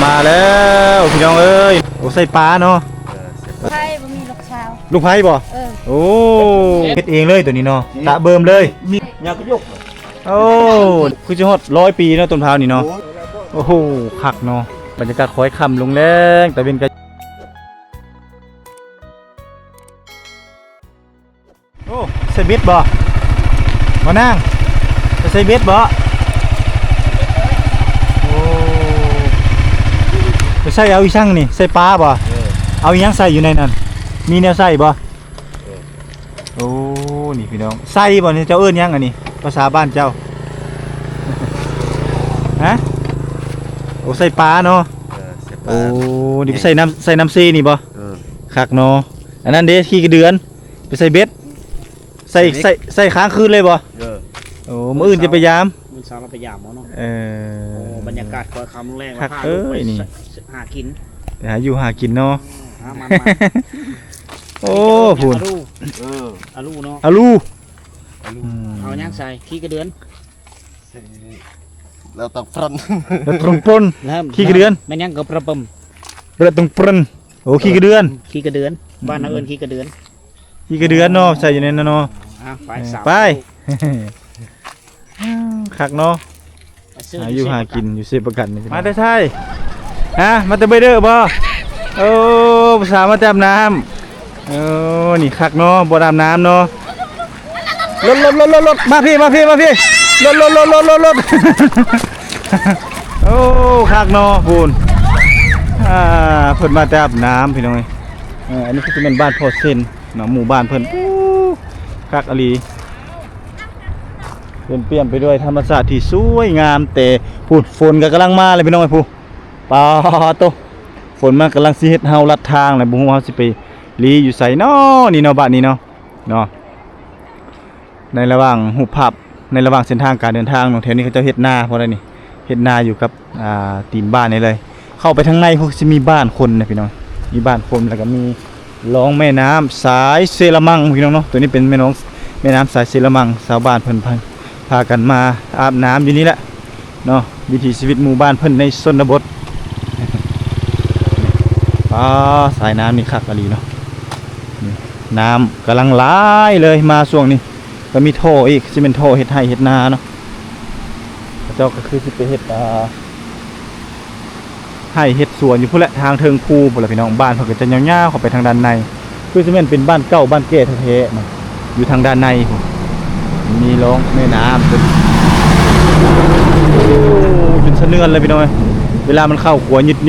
ມາແລ້ວພີ່ນ້ອງເອີຍ ໂອ້ ໃສ່ປາເນາະ ໃຊ່ ບໍ່ມີລູກສາວ ລູກໃພ້ບໍ່? ເອີ ໂອ້ ເຮັດເອງເລີຍໂຕນີ້ເນາະ ຕະເບິ່ມເລີຍ ມີຫຍັງກໍຍົກ ໂອ້ ຄືຊິຮອດຮ້ອຍປີເນາະ ຕົ້ນພ້າວນີ້ເນາະ ໂອ້ໂຫ ຄັກເນາະ ບັນຍາກາດຄ້ອຍຄ່ຳລົງແລ້ງ ຕາເວັນກໍ ໂອ້ ໃສ່ເບັດບໍ່ ບໍ່ນາງ ໄປໃສ່ເບັດບໍ່? ໂອ້ ໄປໃສ່ເອົາອີ່ສັງນີ້ ໃສ່ປາບໍ່? ເອີ ເອົາອີ່ຫຍັງໃສ່ຢູ່ໃນນັ້ນ ມີແນວໃສ່ບໍ່? ເອີ ໂອ້ ນີ້ພີ່ນ້ອງ ໃສ່ບໍ່ນີ້ ເຈົ້າເອີ້ນຫຍັງອັນນີ້ ພາສາບ້ານເຈົ້າ? ຮະ ໂອ້ ໃສ່ປາເນາະ ເອີ ໃສ່ປາ ໂອ້ ນີ້ ນີ້ ໃສ່ນ້ຳ ໃສ່ນ້ຳເຊນີ້ບໍ່? ເອີ ຄັກເນາະ ອັນນັ້ນເດ້ ຂີ້ກະເດືອນ ໄປໃສ່ເບັດ ໃສ່ ໃສ່ເບັດ ໃສ່ ໃສ່ຄ້າງຄືນເລີຍບໍ່? ເອີ ໂອ້ ມື້ອື່ນຈະໄປຢາມ ມື້ເຊົ້າເຮົາໄປຢາມເອົາເນາະ ເອີ ໂອ້ ບັນຍາກາດຄ່ອຍຄ່ຳແລງ ຄັກເອີຍນີ້ ຫາກິນ ໄປຫາຢູ່ຫາກິນເນາະ ຫາມັນມາ ໂອ້ ພຸ້ນ ອາລູ ເອີ ອາລູເນາະ ອາລູ ອາລູ ອືມ ເອົາຫຍັງໃສ່ ຂີ້ກະເດືອນ ແລ້ວຕ້ອງປຣົນ ແລ້ວຕ້ອງປຣົນ ແລ້ວ ຂີ້ກະເດືອນ ແມ່ນຫຍັງກໍປຣະປຶມ ແລ້ວຕ້ອງປຣົນ ໂອ້ ຂີ້ກະເດືອນ ຂີ້ກະເດືອນ ອືມ ບ້ານເຮົາເອີ້ນຂີ້ກະເດືອນ ຂີ້ກະເດືອນເນາະ ໃສ່ຢູ່ໃນນັ້ນເນາະ ອ່ະ ໄປ ເອີ ສາມ ໄປ ລູກ ຄັກເນາະ ໄປຊື້ ຫາຢູ່ຫາກິນຢູ່ເຊປະກັນນີ້ ມາແຕ່ໃສ? ຮະ ມາແຕ່ໄບເດີບໍ່? ໂອ້ ຜູ້ສາວມາແຕ່ອາບນ້ຳ ໂອ້ ນີ້ຄັກເນາະ ບໍ່ອາບນ້ຳເນາະ ລົດ ລົດ ລົດ ລົດ ລົດ ມາພີ້ ມາພີ້ ມາພີ້ ລົດ ລົດ ລົດ ລົດ ລົດ ໂອ້ ຄັກເນາະ ພຸ້ນ ອ່າ ເພິ່ນມາແຕ່ອາບນ້ຳ ພີ່ນ້ອງເອີຍ ເອີ ອັນນີ້ຄືຊິແມ່ນບ້ານພໍ່ເຊັນເນາະ ໝູ່ບ້ານເພິ່ນ ໂອ້ ຄັກອີ່ຫຼີ ເຕັມປ່ຽມໄປດ້ວຍທຳມະຊາດທີ່ສວຍງາມ ແຕ່ພຸ້ນ ຝົນກໍກຳລັງມາແລ້ວ ພີ່ນ້ອງເອີຍ ພຸ້ນ ປາໂຕ ຝົນມັນກຳລັງຊິເຮັດເຮົາລັດທາງແລ້ວ ບໍ່ຮູ້ເຮົາຊິໄປລີ້ຢູ່ໃສເນາະ ນີ້ເນາະ ບາດນີ້ເນາະ ເນາະ ໃນລະຫວ່າງຮູບພາບ ໃນລະຫວ່າງເສັ້ນທາງການເດີນທາງເນາະ ແຖວນີ້ເຂົາເຈົ້າເຮັດນາ ເພາະວ່ານີ້ເຮັດນາຢູ່ກັບ ອ່າ ຕີນບ້ານນີ້ເລີຍ ເຂົ້າໄປທາງໃນພຸ້ນຊິມີບ້ານຄົນນະພີ່ນ້ອງ ມີບ້ານຄົນ ແລ້ວກໍມີລ່ອງແມ່ນ້ຳສາຍເຊລະມັງ ພີ່ນ້ອງເນາະ ໂຕນີ້ເປັນແມ່ນ້ອງ ແມ່ນ້ຳສາຍເຊລະມັງ ຊາວບ້ານເພິ່ນ ພາ ພາກັນມາອາບນ້ຳຢູ່ນີ້ແຫຼະເນາະ ວິຖີຊີວິດໝູ່ບ້ານເພິ່ນໃນຊົນນະບົດ ປາ ສາຍນ້ຳນີ້ຄັກອີ່ຫຼີເນາະ ນີ້ ນ້ຳກຳລັງຫຼາຍເລີຍ ມາຊ່ວງນີ້ ກໍມີທໍ່ອີກ ຊິແມ່ນທໍ່ເຮັດໄຮ່ເຮັດນາເນາະ ເຂົາເຈົ້າກໍຄືຊິໄປເຮັດ ອ່າ ໄຮ່ເຮັດສວນຢູ່ພຸ້ນແຫຼະ ທາງເທິງພູພຸ້ນແຫຼະ ພີ່ນ້ອງ ບ້ານເພິ່ນກໍຈະຍາວໆເຂົ້າໄປທາງດ້ານໃນ ຄືຊິແມ່ນເປັນບ້ານເກົ່າບ້ານແກ່ແທ້ໆເນາະ ຢູ່ທາງດ້ານໃນພຸ້ນ ມີລ່ອງແມ່ນ້ຳເປັນ ໂອ້ ຈົນສະເໜືອນເລີຍ ພີ່ນ້ອງເອີຍ ເວລາມັນເຂົ້າຂົວຍືດໆໆໆ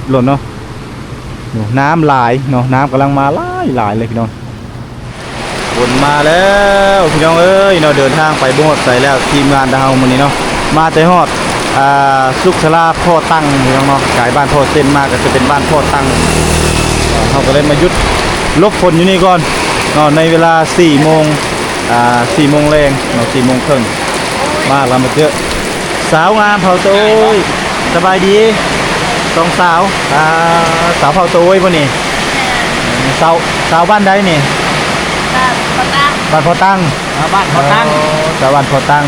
ໆໂລດເນາະ ໂອ້ ນ້ຳຫຼາຍເນາະ ນ້ຳກຳລັງມາຫຼາຍໆເລີຍ ພີ່ນ້ອງ. ຝົນມາແລ້ວພີ່ນ້ອງເອີຍເນາະ ເດີນທາງໄປບໍ່ຮອດໃສແລ້ວ ທີມງານເຮົາມື້ນີ້ເນາະ ມາແຕ່ຮອດ ອ່າ ສຸກສາລາພໍ່ຕັງພີ່ນ້ອງເນາະ ກາຍບ້ານພໍ່ເຊັນມາກໍຈະເປັນບ້ານພໍ່ຕັງ ເຮົາກໍເລີຍມາຢຸດຫຼົບຝົນຢູ່ນີ້ກ່ອນເນາະ ໃນເວລາສີ່ໂມງ ອ່າ ສີ່ໂມງແລງເນາະ ສີ່ໂມງເຄິ່ງ ມາແລ້ວມາເຈີ ສາວງາມເຜົ່າຕະໂອ້ຍ ສະບາຍດີ ສອງສາວ ອ່າ ສາວເຜົ່າຕະໂອ້ຍບໍ່ນີ້? ແມ່ນ ສາວ ສາວບ້ານໃດນີ້? ບ້ານພໍ່ຕັງ ບ້ານພໍ່ຕັງ ອ່າ ບ້ານພໍ່ຕັງ ອໍ ສາວບ້ານພໍ່ຕັງ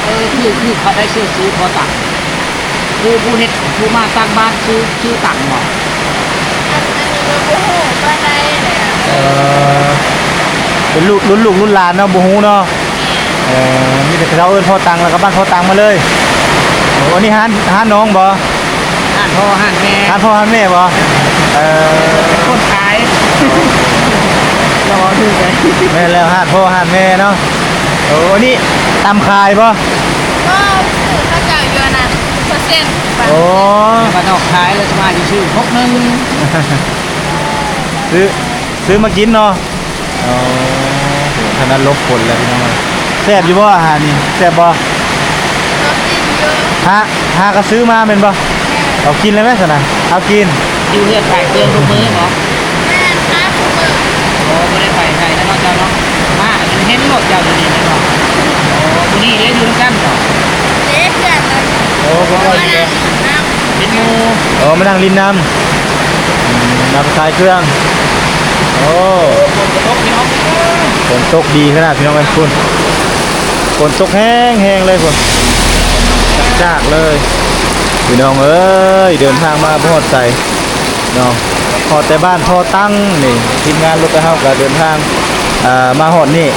ເອີ ຄື ຄືເຂົາໄດ້ຊື່ ຊື່ພໍ່ຕັງ ຜູ້ ຜູ້ເຮັດ ຜູ້ມາຕັ້ງບ້ານຊື່ ຊື່ຕັງບໍ່? ອັນ ອັນນີ້ກໍບໍ່ຮູ້ປານໃດແຫຼະ ເອີ ເປັນລຸ ລຸ້ນລູກລຸ້ນຫຼານເນາະ ບໍ່ຮູ້ເນາະ ເອີ ມີແຕ່ເຂົາເອີ້ນພໍ່ຕັງ ແລ້ວກໍບ້ານພໍ່ຕັງມາເລີຍ ໂອ້ ອັນນີ້ຮ້ານ ຮ້ານນ້ອງບໍ່? ຮ້ານພໍ່ຮ້ານແມ່ ຮ້ານພໍ່ຮ້ານແມ່ບໍ່? ເອີ ເປັນຄົນຂາຍ ລະເວົ້າຖືກເລີຍ ແມ່ນແລ້ວ ຮ້ານພໍ່ຮ້ານແມ່ເນາະ ໂອ້ ອັນນີ້ຕຳຂາຍບໍ່? ບໍ່ ຊື້ເຂົ້າເຈົ້າຢູ່ອັນນັ້ນ ເປີເຊັນ ໂອ້ ບ້ານນອກຂາຍ ແລ້ວສະບາຍຊິຊື້ ຫົກໜຶ່ງ ຊື້ ຊື້ມາກິນເນາະ ໂອ້ ຂະໜາດຫຼົບຝົນແລ້ວພີ່ນ້ອງ ແຊບຢູ່ບໍ່ອາຫານນີ້ ແຊບບໍ່? ກໍກິນຢູ່ ຫາ ຫາກໍຊື້ມາແມ່ນບໍ່? ແມ່ນ ເອົາກິນແລ້ວແມ່ຊັ້ນນະ ເອົາກິນ ຢູ່ເຮືອນຂາຍເຄື່ອງທຸກມື້ບໍ່? ແມ່ນ ຂາຍທຸກມື້ ໂອ້ ບໍ່ໄດ້ໄປໃສແລ້ວເນາະເຈົ້າເນາະ ມາກໍເຫັນໂລດເຈົ້າຢູ່ນີ້ແມ່ນບໍ່? ໂອ້ ຜູ້ນີ້ເດ້ຢູ່ນຳກັນບໍ່? ເດ້ ເພື່ອນ ໂອ້ ເປັນໝູ່ ເປັນໝູ່ ໂອ້ ມານັ່ງຫຼິ້ນນຳ ອືມ ນຳຂາຍເຄື່ອງ ໂອ້ ຝົນກໍຕົກພີ່ນ້ອງ ຝົນຕົກດີຂະໜາດພີ່ນ້ອງເອີຍ ພຸ້ນ ຝົນຕົກແຮງໆເລີຍພຸ້ນ ຈາກໆເລີຍ ພີ່ນ້ອງເອີຍ ເດີນທາງມາບໍ່ຮອດໃສເນາະ ຮອດແຕ່ບ້ານທໍ່ຕັ້ງນີ້. ທີມງານລົດເຮົາກໍເດີນທາງ ອ່າ ມາຮອດນີ້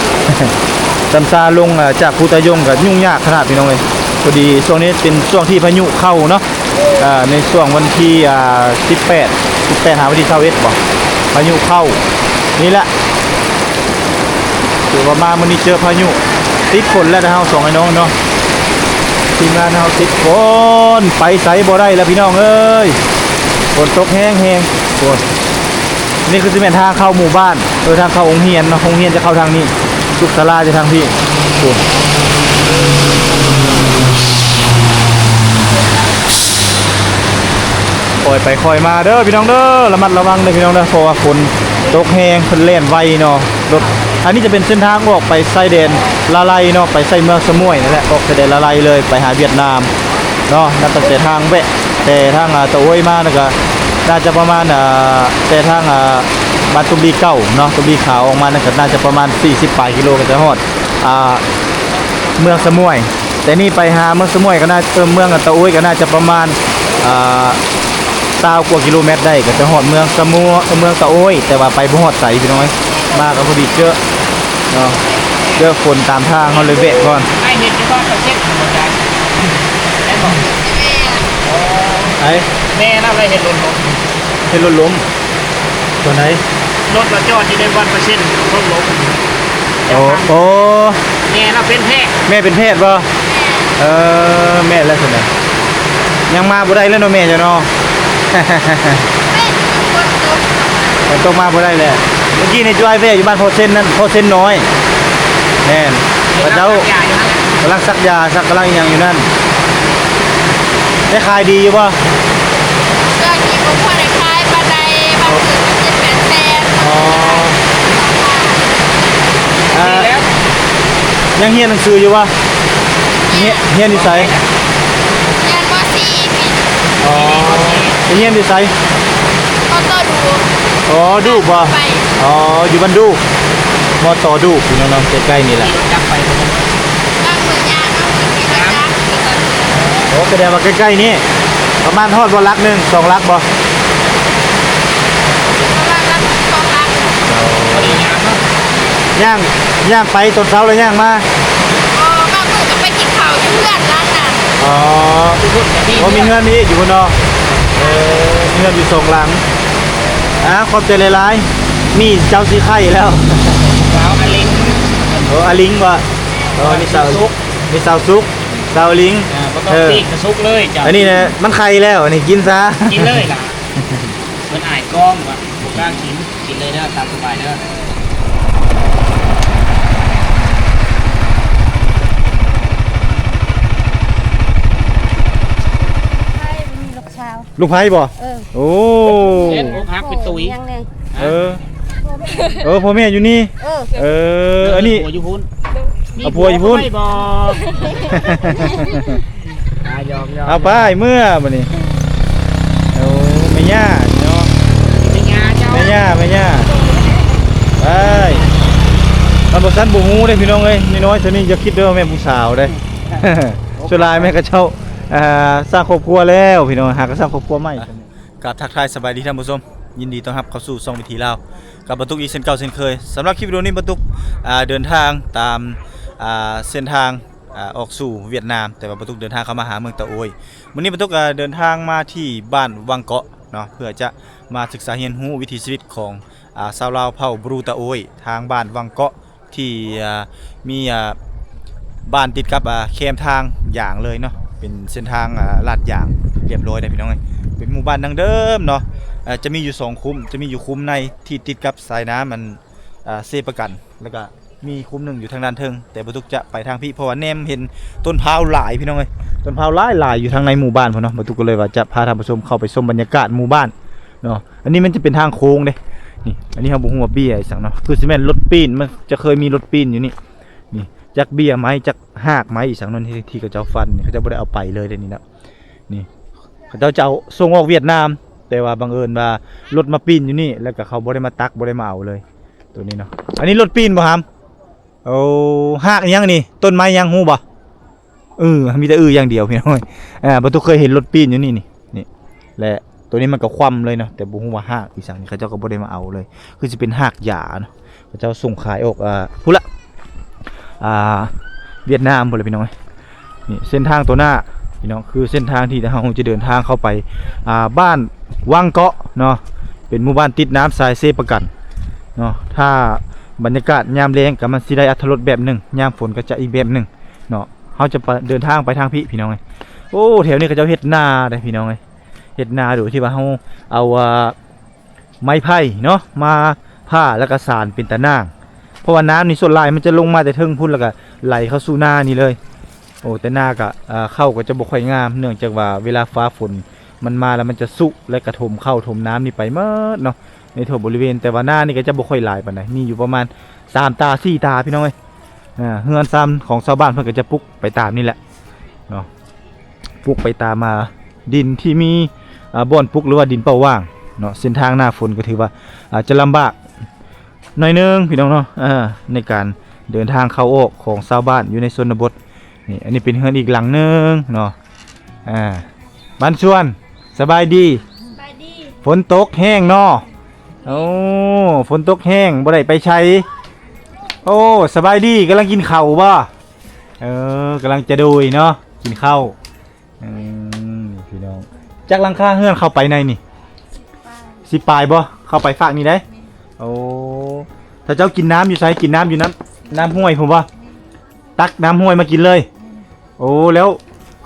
ຕຳຊາລົງ ອ່າ ຈາກພູຕາຍົງກໍຫຍຸ້ງຍາກຂະໜາດ ພີ່ນ້ອງເອີຍ. ພໍດີຊ່ວງນີ້ເປັນຊ່ວງທີ່ພາຍຸເຂົ້າເນາະ ອ່າ ໃນຊ່ວງວັນທີ ອ່າ ສິບແປດ ສິບແປດ ຫາວັນທີຊາວເອັດບໍ ພາຍຸເຂົ້າ ນີ້ແຫຼະ. ຖືວ່າມາມື້ນີ້ເຈີພາຍຸ ຕິດຝົນແລ້ວເຮົາສອງໄອ້ນ້ອງເນາະ ທີມງານເຮົາຕິດຝົນ ໄປໃສບໍ່ໄດ້ແລ້ວພີ່ນ້ອງເອີຍ ຝົນຕົກແຮງໆ. ໂອ້ຍ ນີ້ຄືຊິແມ່ນທາງເຂົ້າໝູ່ບ້ານ ເອີ ທາງເຂົ້າໂຮງຮຽນເນາະ ໂຮງຮຽນຈະເຂົ້າທາງນີ້ ສຸກສາລາຈະທາງພີ້. ໂອ້ຍ ຄ່ອຍໄປຄ່ອຍມາເດີພີ່ນ້ອງເດີ ລະມັດລະວັງເດີພີ່ນ້ອງເດີ ເພາະວ່າຝົນຕົກແຮງ ເພິ່ນແລ່ນໄວເນາະ. ລົດ ອັນນີ້ຈະເປັນເສັ້ນທາງອອກໄປຊາຍແດນລາໄລເນາະ ໄປໃສ່ເມືອງສະໝ້ວຍນັ້ນແຫຼະ ອອກຊາຍແດນລາໄລເລີຍ ໄປຫາຫວຽດນາມເນາະ. ນັບຕັ້ງແຕ່ທາງແວະ ແຕ່ທາງ ອ່າ ຕະໂອ້ຍມານັ້ນກະ ໜ້າຈະປະມານ ອ່າ ແຕ່ທາງ ອ່າ ບ້ານຕຸມລີເກົ່າເນາະ ຕຸມລີຂາວອອກມານັ້ນກະ ໜ້າຈະປະມານສີ່ສິບປາຍກິໂລ ກໍຈະຮອດ ອ່າ ເມືອງສະໝ້ວຍ. ແຕ່ນີ້ໄປຫາເມືອງສະໝ້ວຍກໍໜ້າ ເອີ ເມືອງຕະໂອ້ຍກໍໜ້າຈະປະມານ ອ່າ ຊາວກວ່າກິໂລແມັດໄດ້ ກໍຈະຮອດເມືອງສະໝ້ວຍ ເມືອງຕະໂອ້ຍ ແຕ່ວ່າໄປບໍ່ຮອດໃສພີ່ນ້ອງເອີຍ. ມາກໍພໍດີເຈີເນາະ ເຈີຝົນຕາມທາງ ເຮົາເລີຍແວະກ່ອນ. ອ້າຍເຮັດຢູ່ບ້ານປາເຊັດບໍ່ຈະ ແມ່ນບໍ່? ໄປ ແມ່ນະ ໄປເຮັດລົດລົມ ເຮັດລົດລົມ ຕົວໃດ? ລົດລະຈອດຢູ່ໃນວັດປະເຊັນ ລົດລົມ. ໂອ້ ໂອ້ ແມ່ລາວເປັນແພດ ແມ່ເປັນແພດບໍ່? ເອີ ແມ່ນແລ້ວຊັ້ນນະ ຍັງມາບໍ່ໄດ້ເລີຍເນາະແມ່ເຈົ້າເນາະ. ຝົນຕົກມາບໍ່ໄດ້ແລ້ວ. ເມື່ອກີ້ນີ້ຈອຍແວ່ຢູ່ບ້ານພໍ່ເຊັນນັ້ນ ພໍ່ເຊັນນ້ອຍ ແມ່ນ ເຂົາເຈົ້າກຳລັງສັກຢາ ສັກ ກຳລັງອີ່ຫຍັງຢູ່ນັ້ນ. ໄດ້ຂາຍດີຢູ່ບໍ່? ຊ່ວງນີ້ບໍ່ຄ່ອຍໄດ້ຂາຍປານໃດ ບາງເທື່ອກໍເຈັດແປດແສນ. ອໍ ເອີ ຍັງຮຽນໜັງສືຢູ່ບໍ່? ຮຽນ ຮຽນຢູ່ໃສ? ຮຽນ ມໍສີ່. ອໍ ໄປຮຽນຢູ່ໃສ? ມໍຕໍດູບ. ອໍ ດູບບໍ່? ໄປ ອໍ ຢູ່ບ້ານດູບ ມໍຕໍດູບ ພີ່ນ້ອງເນາະ ໃກ້ໆນີ້ແຫຼະ. ຂີ່ລົດຈັກໄປບໍ່? ບາງມື້ຍ່າງ ບາງມື້ຂີ່ລົດຈັກ. ໂອ້ ສະແດງວ່າໃກ້ໆນີ້ ປະມານຮອດບໍ່ ຫຼັກໜຶ່ງ ສອງຫຼັກບໍ່? ປະມານຫຼັກສອງຫຼັກ. ອໍ ພໍດີຍ່າງເນາະ ຍ່າງ ຍ່າງໄປຕອນເຊົ້າແລ້ວຍ່າງມາ. ອໍ ບາງມື້ກໍໄປກິນເຂົ້າຢູ່ເຮືອນຫຼັງນັ້ນ. ອໍ ໂອ້ ມີເຮືອນອີກຢູ່ພຸ້ນເນາະ. ເອີ ມີເຮືອນຢູ່ສອງຫຼັງ. ອ່າ ຂອບໃຈຫຼາຍໆ ມີເຈົ້າຊິໄຂ້ແລ້ວ. ສາວອາລິງ ໂອ້ ອາລິງບໍ່? ອໍ ມີສາວສຸກ ມີສາວສຸກ ສາວອາລິງ. ອ່າ ບໍ່ຕ້ອງ ເອີ ປີກກະສຸກເລີຍເຈົ້າ. ອັນນີ້ນະ ມັນໄຂ້ແລ້ວ ອັນນີ້ກິນຊະ ກິນເລີຍລະ. ເພິ່ນອາຍກ້ອງວ່າບໍ່ກ້າກິນ ກິນເລີຍເດີ ຕາມສະບາຍເດີ. ໃຜບໍ່ມີລູກສາວ ລູກໃຜບໍ່? ເອີ ໂອ້ ເຮັດອົກຫັກເປັນຕຸ້ຍ ຍັງແນ່ ເອີ ເອີ ພໍ່ແມ່ຢູ່ນີ້ ເອີ ເອີ ອັນນີ້ ຜົວຢູ່ພຸ້ນ ເອົາຜົວຢູ່ພຸ້ນ ມີຜົວບໍ່? ອ່າ ຢອກໆ ເອົາໄປເມືອບັດນີ້. ໂອ້ ແມ່ຍ່າເນາະ ແມ່ຍ່າເຈົ້າ ແມ່ຍ່າ ແມ່ຍ່າ ໄປ. ຄັນບໍ່ຊັ້ນບໍ່ຮູ້ເດ້ພີ່ນ້ອງເອີຍ ນ້ອຍໆສ່ຳນີ້ຢ່າຄິດເດີວ່າແມ່ນຜູ້ສາວເດ້. ສ່ວນຫຼາຍແມ່ນເຂົາເຈົ້າ ອ່າ ສ້າງຄອບຄົວແລ້ວພີ່ນ້ອງ ຫາກໍສ້າງຄອບຄົວໃໝ່. ກາບທັກທາຍສະບາຍດີທ່ານຜູ້ຊົມ ຍິນດີຕ້ອນຮັບເຂົ້າສູ່ຊ່ອງວິຖີລາວ ກັບບັນທຸກອີກເຊັ່ນເກົ່າເຊັ່ນເຄີຍ. ສຳລັບຄລິບວິດີໂອນີ້ ບັນທຸກ ອ່າ ເດີນທາງຕາມ ອ່າ ເສັ້ນທາງ ອ່າ ອອກສູ່ຫວຽດນາມ ແຕ່ວ່າບັນທຸກເດີນທາງເຂົ້າມາຫາເມືອງຕາໂອ້ຍ. ມື້ນີ້ບັນທຸກ ອ່າ ເດີນທາງມາທີ່ບ້ານວັງເກາະເນາະ ເພື່ອຈະມາສຶກສາຮຽນຮູ້ວິຖີຊີວິດຂອງ ອ່າ ຊາວລາວເຜົ່າບຣູຕາໂອ້ຍ ທາງບ້ານວັງເກາະ ທີ່ ອ່າ ມີ ອ່າ ບ້ານຕິດກັບ ອ່າ ແຄມທາງຢາງເລີຍເນາະ ເປັນເສັ້ນທາງ ອ່າ ລາດຢາງລຽບລ້ອຍໄດ໋ພີ່ນ້ອງເອີຍ. ເປັນໝູ່ບ້ານດັ້ງເດີມເນາະ ເອີ ຈະມີຢູ່ສອງຄຸ້ມ ຈະມີຢູ່ຄຸ້ມໃນທີ່ຕິດກັບສາຍນ້ຳ ອັນ ອ່າ ເຊປະກັນ ແລ້ວກະມີຄຸ້ມໜຶ່ງຢູ່ທາງດ້ານເທິງ ແຕ່ບັນທຸກຈະໄປທາງພີ້ ເພາະວ່າແນມເຫັນຕົ້ນພ້າວຫຼາຍພີ່ນ້ອງເອີຍ ຕົ້ນພ້າວຫຼາຍໆຢູ່ທາງໃນໝູ່ບ້ານພຸ້ນເນາະ. ບັນທຸກກໍເລີຍວ່າຈະພາທ່ານຜູ້ຊົມເຂົ້າໄປຊົມບັນຍາກາດໝູ່ບ້ານເນາະ. ອັນນີ້ມັນຈະເປັນທາງໂຄ້ງເດ້ ນີ້ ອັນນີ້ເຮົາບໍ່ຮູ້ວ່າເບ້ຍອີ່ສັງເນາະ ຄືຊິແມ່ນລົດປີ້ນ ມັນຈະເຄີຍມີລົດປີ້ນຢູ່ນີ້ ນີ້ ຈັກເບ້ຍໄມ້ ຈັກຮາກໄມ້ອີ່ສັງນັ້ນ ທີ່ ທີ່ເຂົາເຈົ້າຟັນນີ້ ເຂົາເຈົ້າບໍ່ໄດ້ເອົາໄປເລີຍເດ້ນີ້ເນາະ. ນີ້ ເຂົາເຈົ້າຈະເອົາສົ່ງອອກຫວຽດນາມ ແຕ່ວ່າບັງເອີນວ່າລົດມາປີ້ນຢູ່ນີ້ ແລ້ວກໍເຂົາບໍ່ໄດ້ມາຕັກ ບໍ່ໄດ້ມາເອົາເລີຍ ໂຕນີ້ເນາະ. ອັນນີ້ລົດປີ້ນບໍ່ຫຳ? ໂອ້ ຮາກອີ່ຫຍັງນີ້? ຕົ້ນໄມ້ຫຍັງຮູ້ບໍ່? ອື ມີແຕ່ອືຢ່າງດຽວພີ່ນ້ອງ. ອ່າ ບໍ່ຕຸເຄີຍເຫັນລົດປີ້ນຢູ່ນີ້ນີ້ ນີ້ ແລະ ໂຕນີ້ມັນກໍຄວ່ຳເລີຍເນາະ ແຕ່ບໍ່ຮູ້ວ່າຮາກອີ່ສັງນີ້ ເຂົາເຈົ້າກໍບໍ່ໄດ້ມາເອົາເລີຍ ຄືຊິເປັນຮາກຢາເນາະ. ເຂົາເຈົ້າສົ່ງຂາຍອອກ ອ່າ ພຸ້ນລະ ອ່າ ຫວຽດນາມພຸ້ນລະພີ່ນ້ອງເອີຍ. ນີ້ເສັ້ນທາງຕໍ່ໜ້າພີ່ນ້ອງ ຄືເສັ້ນທາງທີ່ເຮົາຈະເດີນທາງເຂົ້າໄປ ອ່າ ບ້ານວັງເກາະເນາະ ເປັນໝູ່ບ້ານຕິດນ້ຳສາຍເຊປະກັນເນາະ. ຖ້າບັນຍາກາດຍາມແລງກໍມັນຊິໄດ້ອັດຖະລົດແບບໜຶ່ງ ຍາມຝົນກໍຈະອີກແບບໜຶ່ງເນາະ. ເຮົາຈະໄປ ເດີນທາງໄປທາງພີ້ພີ່ນ້ອງເອີຍ. ໂອ້ ແຖວນີ້ເຂົາເຈົ້າເຮັດນາເດ້ພີ່ນ້ອງເອີຍ ເຮັດນາໂດຍທີ່ວ່າເຮົາເອົາ ອ່າ ໄມ້ໄຜ່ເນາະ ມາຜ່າແລ້ວກໍສານເປັນຕາໜ່າງ ເພາະວ່ານ້ຳນີ້ສ່ວນຫຼາຍມັນຈະລົງມາແຕ່ເທິງພຸ້ນ ແລ້ວກໍໄຫຼເຂົ້າສູ່ນານີ້ເລີຍ. ໂອ້ ແຕ່ນາກໍ ເອີ ເຂົ້າກໍຈະບໍ່ຄ່ອຍງາມ ເນື່ອງຈາກວ່າເວລາຟ້າຝົນມັນມາແລ້ວມັນຈະຊຸແລະກະຖົມເຂົ້າຖົມນ້ຳນີ້ໄປໝົດເນາະ ໃນທົ່ວບໍລິເວນ. ແຕ່ວ່ານານີ້ກໍຈະບໍ່ຄ່ອຍຫຼາຍປານໃດ ມີຢູ່ປະມານສາມຕາສີ່ຕາພີ່ນ້ອງເອີຍ. ອ່າ ເຮືອນຊານຂອງຊາວບ້ານເພິ່ນກໍຈະປຸກໄປຕາມນີ້ແຫຼະເນາະ ປຸກໄປຕາມ ອ່າ ດິນທີ່ມີ ອ່າ ບ່ອນປຸກ ຫຼືວ່າດິນເປົ່າຫວ່າງເນາະ. ເສັ້ນທາງໜ້າຝົນກໍຖືວ່າ ອ່າ ຈະລຳບາກໜ້ອຍໜຶ່ງພີ່ນ້ອງເນາະ ເອີ ໃນການເດີນທາງເຂົ້າອອກຂອງຊາວບ້ານຢູ່ໃນຊົນນະບົດ. ນີ້ ອັນນີ້ເປັນເຮືອນອີກຫຼັງໜຶ່ງເນາະ. ອ່າ ບ້ານຊວນ ສະບາຍດີ. ສະບາຍດີ. ຝົນຕົກແຮງເນາະ. ໂອ້ ຝົນຕົກແຮງ ບໍ່ໄດ້ໄປໃສ. ໂອ້ ສະບາຍດີ ກຳລັງກິນເຂົ້າບໍ່? ເອີ ກຳລັງຈະໂດຍເນາະ ກິນເຂົ້າ. ອືມ ພີ່ນ້ອງ ຈັກຫຼັງຄາເຮືອນເຂົ້າໄປໃນນີ້? ສິບປາຍ ສິບປາຍບໍ່? ເຂົ້າໄປຟາກນີ້ໄດ໋. ແມ່ນ. ໂອ້ ຖ້າເຈົ້າກິນນ້ຳຢູ່ໃສ? ກິນນ້ຳຢູ່ນ້ຳ ນ້ຳຫ້ວຍພຸ້ນບໍ່? ແມ່ນ. ຕັກນ້ຳຫ້ວຍມາກິນເລີຍ. ແມ່ນ. ໂອ້ ແລ້ວ